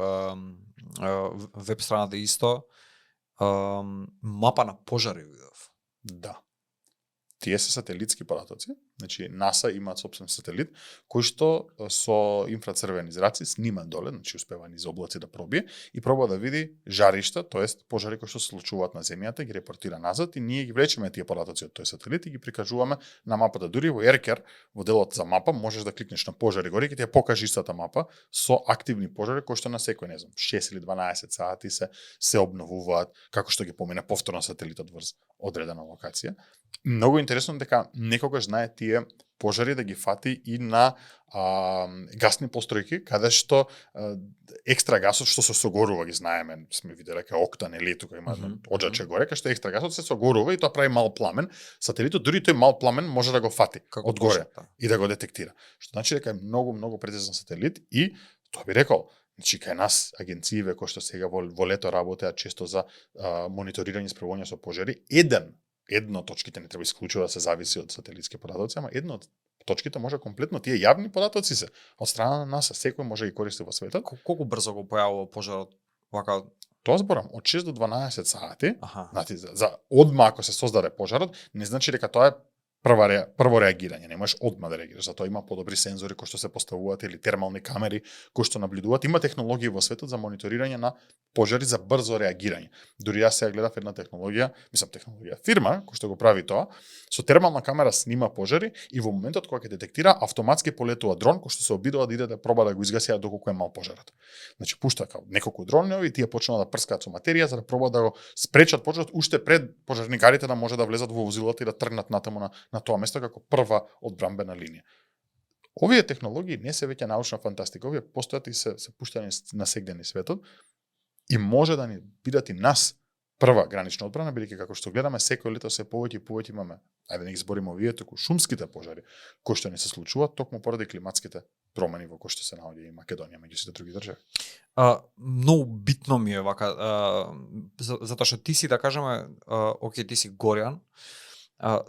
веб страната исто мапа на пожари видов. Да. Тие се сателитски податоци, значи НАСА имаат собствен сателит кој што со инфрацрвени зраци снима доле, значи успева низ облаци да пробие и проба да види жаришта, тоест пожари кои што се случуваат на земјата, ги репортира назад и ние ги влечеме тие податоци од тој сателит и ги прикажуваме на мапата. Дури во Еркер, во делот за мапа, можеш да кликнеш на пожари горе и ќе ти ја покаже истата мапа со активни пожари кои што на секој, не знам, 6 или 12 сати се обновуваат, како што ги помине повторно сателитот врз одредена локација. Многу интересно дека некогаш знае тие пожари да ги фати и на гасни постројки, каде што екстра гасот што се согорува, ги знаеме, сме виделе дека октан или тука има оџаче горе, кај што екстра гасот се согорува и тоа прави мал пламен. Сателитот дури тој мал пламен може да го фати од горе и да го детектира. Што значи дека е многу прецизен сателит и тоа би рекол, значи кај нас агенцииве кои што сега во лето работеат често за мониторирање и справување со пожари, едно од точките не треба исклучува да се зависи од сателитски податоци, ама едно од точките може комплетно тие јавни податоци се од страна на НАСА, секој може да ги користи во светот. Колку брзо го појавува пожарот? Вака тоа зборам од 6 до 12 сати. Значи за одма ако се создаде пожарот, не значи дека тоа е прво реагирање, не можеш одма да реагираш, затоа има подобри сензори кои што се поставуваат или термални камери кои што наблюдуваат. Има технологии во светот за мониторирање на пожари за брзо реагирање. Дури јас сега гледав една технологија, фирма која што го прави тоа, со термална камера снима пожари и во моментот кога ќе детектира, автоматски полетува дрон кој што се обидува да иде да проба да го изгаси доколку е мал пожарот. Значи пушта неколку дронови и тие почнуваат да прскаат со материја за да пробаат да го спречат пожарот уште пред пожарникарите да може да влезат во возилото и да тргнат натаму на тоа место како прва одбрамбена линија. Овие технологии не се веќе научна фантастика, овие постојат и се пуштани на сегдени светот и може да ни бидат и нас прва гранична одбрана, бидејќи како што гледаме секој лето се повеќе имаме, ајде не ги збориме овие туку шумските пожари кои што ни се случуваат токму поради климатските промени во кои што се наоѓа и Македонија меѓу сите други држави. Многу битно ми е вака затоа што ти си да кажеме, окей, ти си Горјан,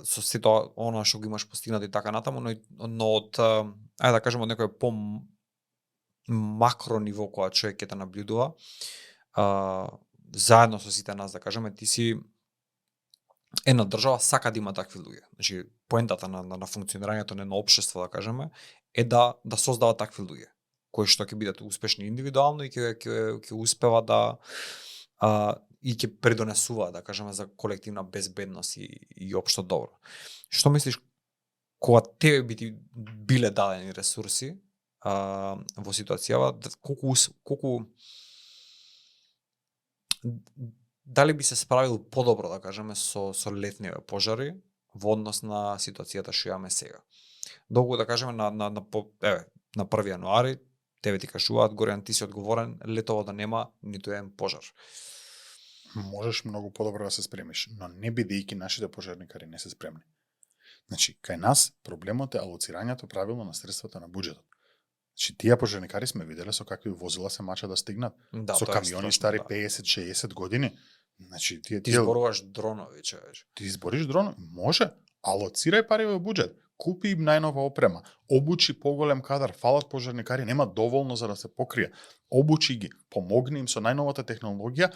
со сето она што го имаш постигнато и така натаму, но од ајде да кажеме од некој по макро ниво кога човек ќе те наблюдува, заедно со сите нас да кажеме, ти си една држава сака да има такви луѓе. Значи поентата на функционирањето на општество да кажеме е да создава такви луѓе кои што ќе бидат успешни индивидуално и ќе успева да и ќе придонесува, да кажеме, за колективна безбедност и општо добро. Што мислиш, кога тебе би ти биле дадени ресурси во ситуацијава, колку дали би се справил подобро, да кажеме, со летниве пожари во однос на ситуацијата што имаме сега. Долго да кажеме на 1 јануари тебе ти кажуваат Горијан, ти си одговорен летово да нема ниту еден пожар. Можеш многу подобро да се спремиш, но не бидејќи нашите пожарникари не се спремни. Значи, кај нас проблемот е алоцирањето правилно на средствата на буџетот. Значи, тие пожарникари сме виделе со какви возила се мача да стигнат. Да, со камиони страшно, стари да. 50-60 години. Значи, Ти изборуваш дронови, човече. Ти избориш дрон, може. Алоцирај пари во буџет. Купи им најнова опрема. Обучи поголем кадар. Фалат пожарникари, нема доволно за да се покрие. Обучи ги. Помогни им со најновата технологија.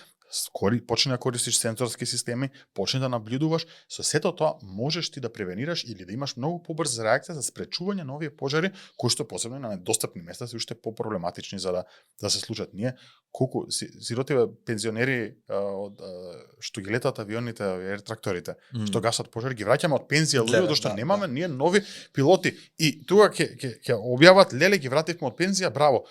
Почни да користиш сензорски системи, почни да наблюдуваш. Со сето тоа можеш ти да превенираш или да имаш многу побрза реакција за спречување на овие пожари, кои што посебно на недостапни места се уште попроблематични за да се случат. Ние колку сиротиве пензионери од што ги летат авионите, тракторите, што гасат пожари, ги враќаме од пензија луѓе, зашто немаме ние нови пилоти и тука ќе објават леле ги вративме од пензија, браво.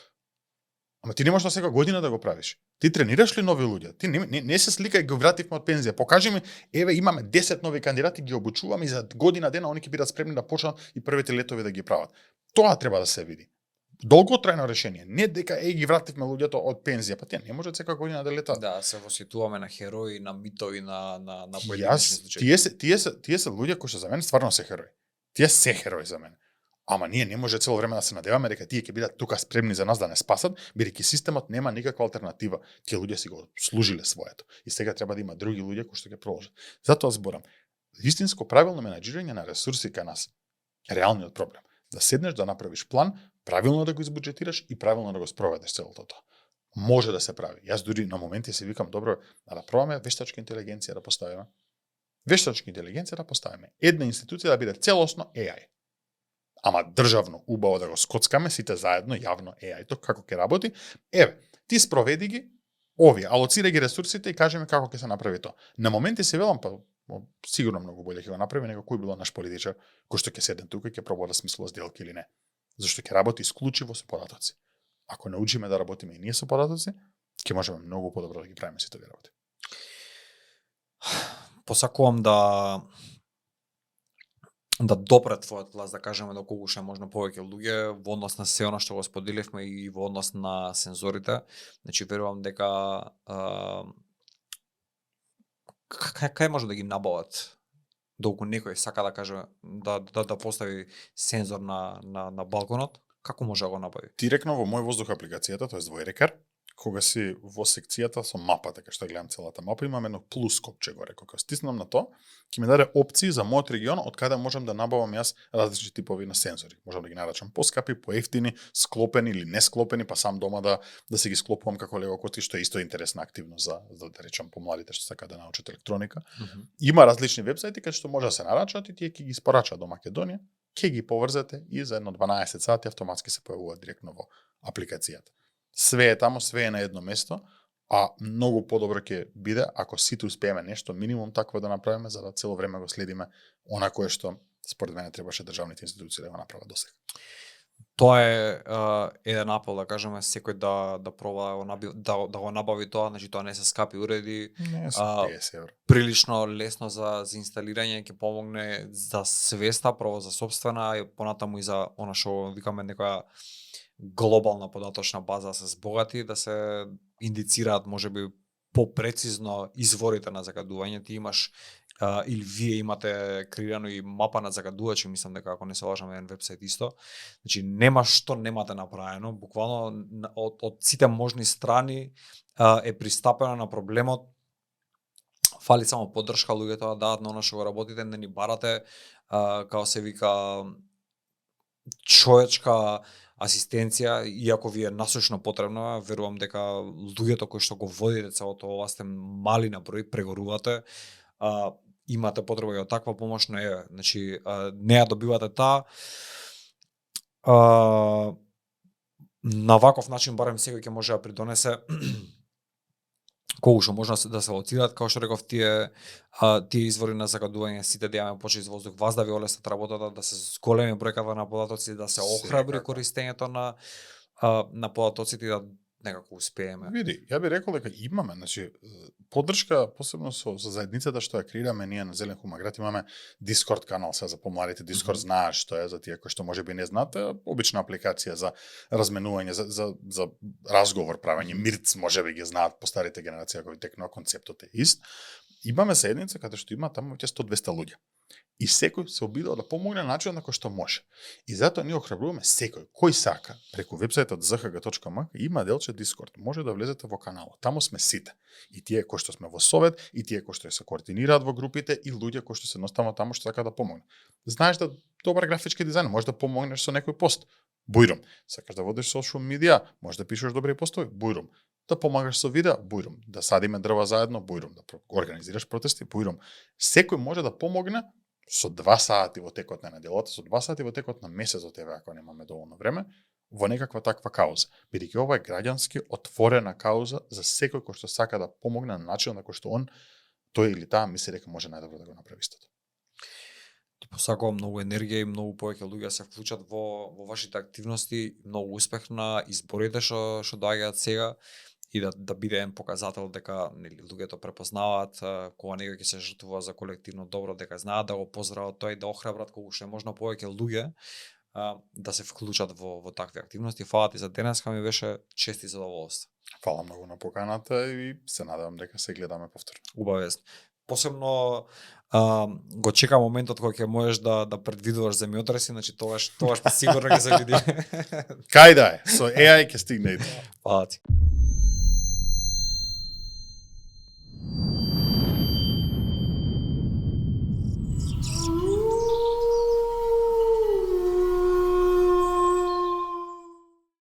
Ама ти не можеш на секоја година да го правиш. Ти тренираш ли нови луѓе? Ти не се сликај ги вративме од пензија. Покажи ми, еве имаме 10 нови кандидати, ги обучуваме и за година дена они ќе бидат спремни да почнат и првите летови да ги прават. Тоа треба да се види. Долготрајно решение, не дека ги вративме луѓето од пензија, па тие не можат секоја година да летат. Да, се восетуваме на херои, на митови, на поединечни случаи. Тие се луѓе кои што за мене стварно се херои. Тие се херои за мене. Ама ние не може цело време да се надеваме дека тие ќе бидат тука спремни за нас да не спасат, бидејќи системот нема никаква алтернатива. Тие луѓе си го служиле своето и сега треба да има други луѓе кои што ќе продолжат. Затоа зборам, вистинско правилно менаџирање на ресурси кај нас е реалниот проблем. Да седнеш да направиш план, правилно да го избуџетираш и правилно да го спроведеш целото тоа. Може да се прави. Јас дури на моменти си викам, добро, да пробаме вештачка интелигенција да поставиме. Вештачка интелигенција да поставиме. Една институција да биде целосно AI. Ама државно, убаво да го скоцкаме сите заедно, јавно AI-то, како ќе работи. Еве, ти спроведи ги, овие, алоцирај ги ресурсите и кажи ми како ќе се направи тоа. На моменти се велам, па сигурно многу боле ќе го направи него кој било наш политичар, кој што ќе седне тука и ќе пробува да смислува сделки или не. Зашто ќе работи исклучиво со податоци. Ако научиме да работиме и ние со податоци, ќе можеме многу подобро да ги правиме сите овие работи. Посакувам да допре твојот глас, да кажеме доколку ше можно повеќе луѓе во однос на се она што го споделивме и во однос на сензорите. Значи верувам дека кај може да ги набават доколку некој сака да каже да постави сензор на балконот, како може да го набави? Директно во мој воздух апликацијата, тоест во Ерекар, кога си во секцијата со мапа, така што гледам целата мапа, имам едно плюс копче горе. Кога стиснам на тоа, ќе ми даде опции за мојот регион од каде можам да набавам јас различни типови на сензори. Можам да ги нарачам поскапи, поевтини, склопени или не склопени, па сам дома да се ги склопувам како лего коти, што е исто интересна активност за да речам помладите што сакаат да научат електроника. Има различни вебсајти каде што може да се нарачат и тие ќе ги испорачаат до Македонија, ќе ги поврзете и за едно 12 сати автоматски се појавуваат директно во апликацијата. Све е тамо, све е на едно место, а многу подобро ќе биде ако сите успееме нешто минимум такво да направиме за да цело време го следиме она кое што според мене требаше државните институции да го направат досега. Тоа е еден апел, да кажеме, секој да проба да го набави тоа, значи тоа не се скапи уреди. Не, 50 евро. Прилично лесно за инсталирање, ќе помогне за свеста, прво за сопствена и понатаму и за она што викаме некоја глобална податочна база да се збогати, да се индицираат можеби попрецизно изворите на загадување. Ти имаш или вие имате креирано и мапа на загадувачи, мислам дека ако не се лажам еден вебсайт исто. Значи нема што немате направено, буквално од сите можни страни е пристапено на проблемот. Фали само поддршка, луѓето да дадат на она што го работите, не ни барате како се вика човечка асистенција, иако ви е насочно потребно, верувам дека луѓето кои што го водите целото ова сте мали на број, прегорувате, имате потреба и од таква помош, но значи не ја добивате таа. На ваков начин барем секој ќе може да придонесе колку што можно да се лоцираат, како што реков тие извори на загадување, сите да имаме почист воздух, вас да ви олеснат работата, да се зголеми бројката на податоци, да се охрабри Секако. користењето на податоците и да некако успееме. Види, ја би рекол дека имаме, значи поддршка посебно со заедницата што ја креираме ние на Зелен Хумаград, имаме Discord канал сега за помладите. Discord знаеш што е за тие кои што можеби не знаат, обична апликација за разменување, за разговор, правење мирц, можеби ги знаат по старите генерации кои текнува, концептот е ист. Имаме заедница каде што има таму веќе 100-200 луѓе. И секој се обидува да помогне на начин на кој што може. И затоа ние охрабруваме секој кој сака преку вебсајтот zhg.m има делче Discord. Може да влезете во каналот. Таму сме сите. И тие кои што сме во совет, и тие кои што се координираат во групите, и луѓе кои што се едноставно таму што сака да помогнат. Знаеш да добар графички дизајн, може да помогнеш со некој пост. Бујрум. Сакаш да водиш social media, може да пишеш добри постови. Бујрум. Да помагаш со видео, бујрум. Да садиме дрва заедно, бујрум. Да организираш протести, бујрум. Секој може да помогне со 2 сати во текот на неделата, со 2 сати во текот на месецот, еве ако немаме доволно време, во некаква таква кауза. Бидејќи ова е граѓански отворена кауза за секој кој што сака да помогне на начин на кој што тој или таа мисли дека може најдобро да го направи истото. Ти посакувам многу енергија и многу повеќе луѓе се вклучат во вашите активности, многу успех на изборите што доаѓаат сега и да биде еден показател дека нели луѓето препознаваат кога некој ќе се жртвува за колективно добро, дека знаат да го поздрават тој, да охрабрат колку што е можно повеќе луѓе да се вклучат во такви активности. Фала ти за денеска, ми беше чест и задоволство. Фала многу на поканата и се надевам дека се гледаме повторно. Убавест. Посебно го чека моментот кога ќе можеш да предвидуваш земјотреси, значи тогаш сигурно ќе се види. Кај да е, со AI ќе стигне и тоа. Фала ти.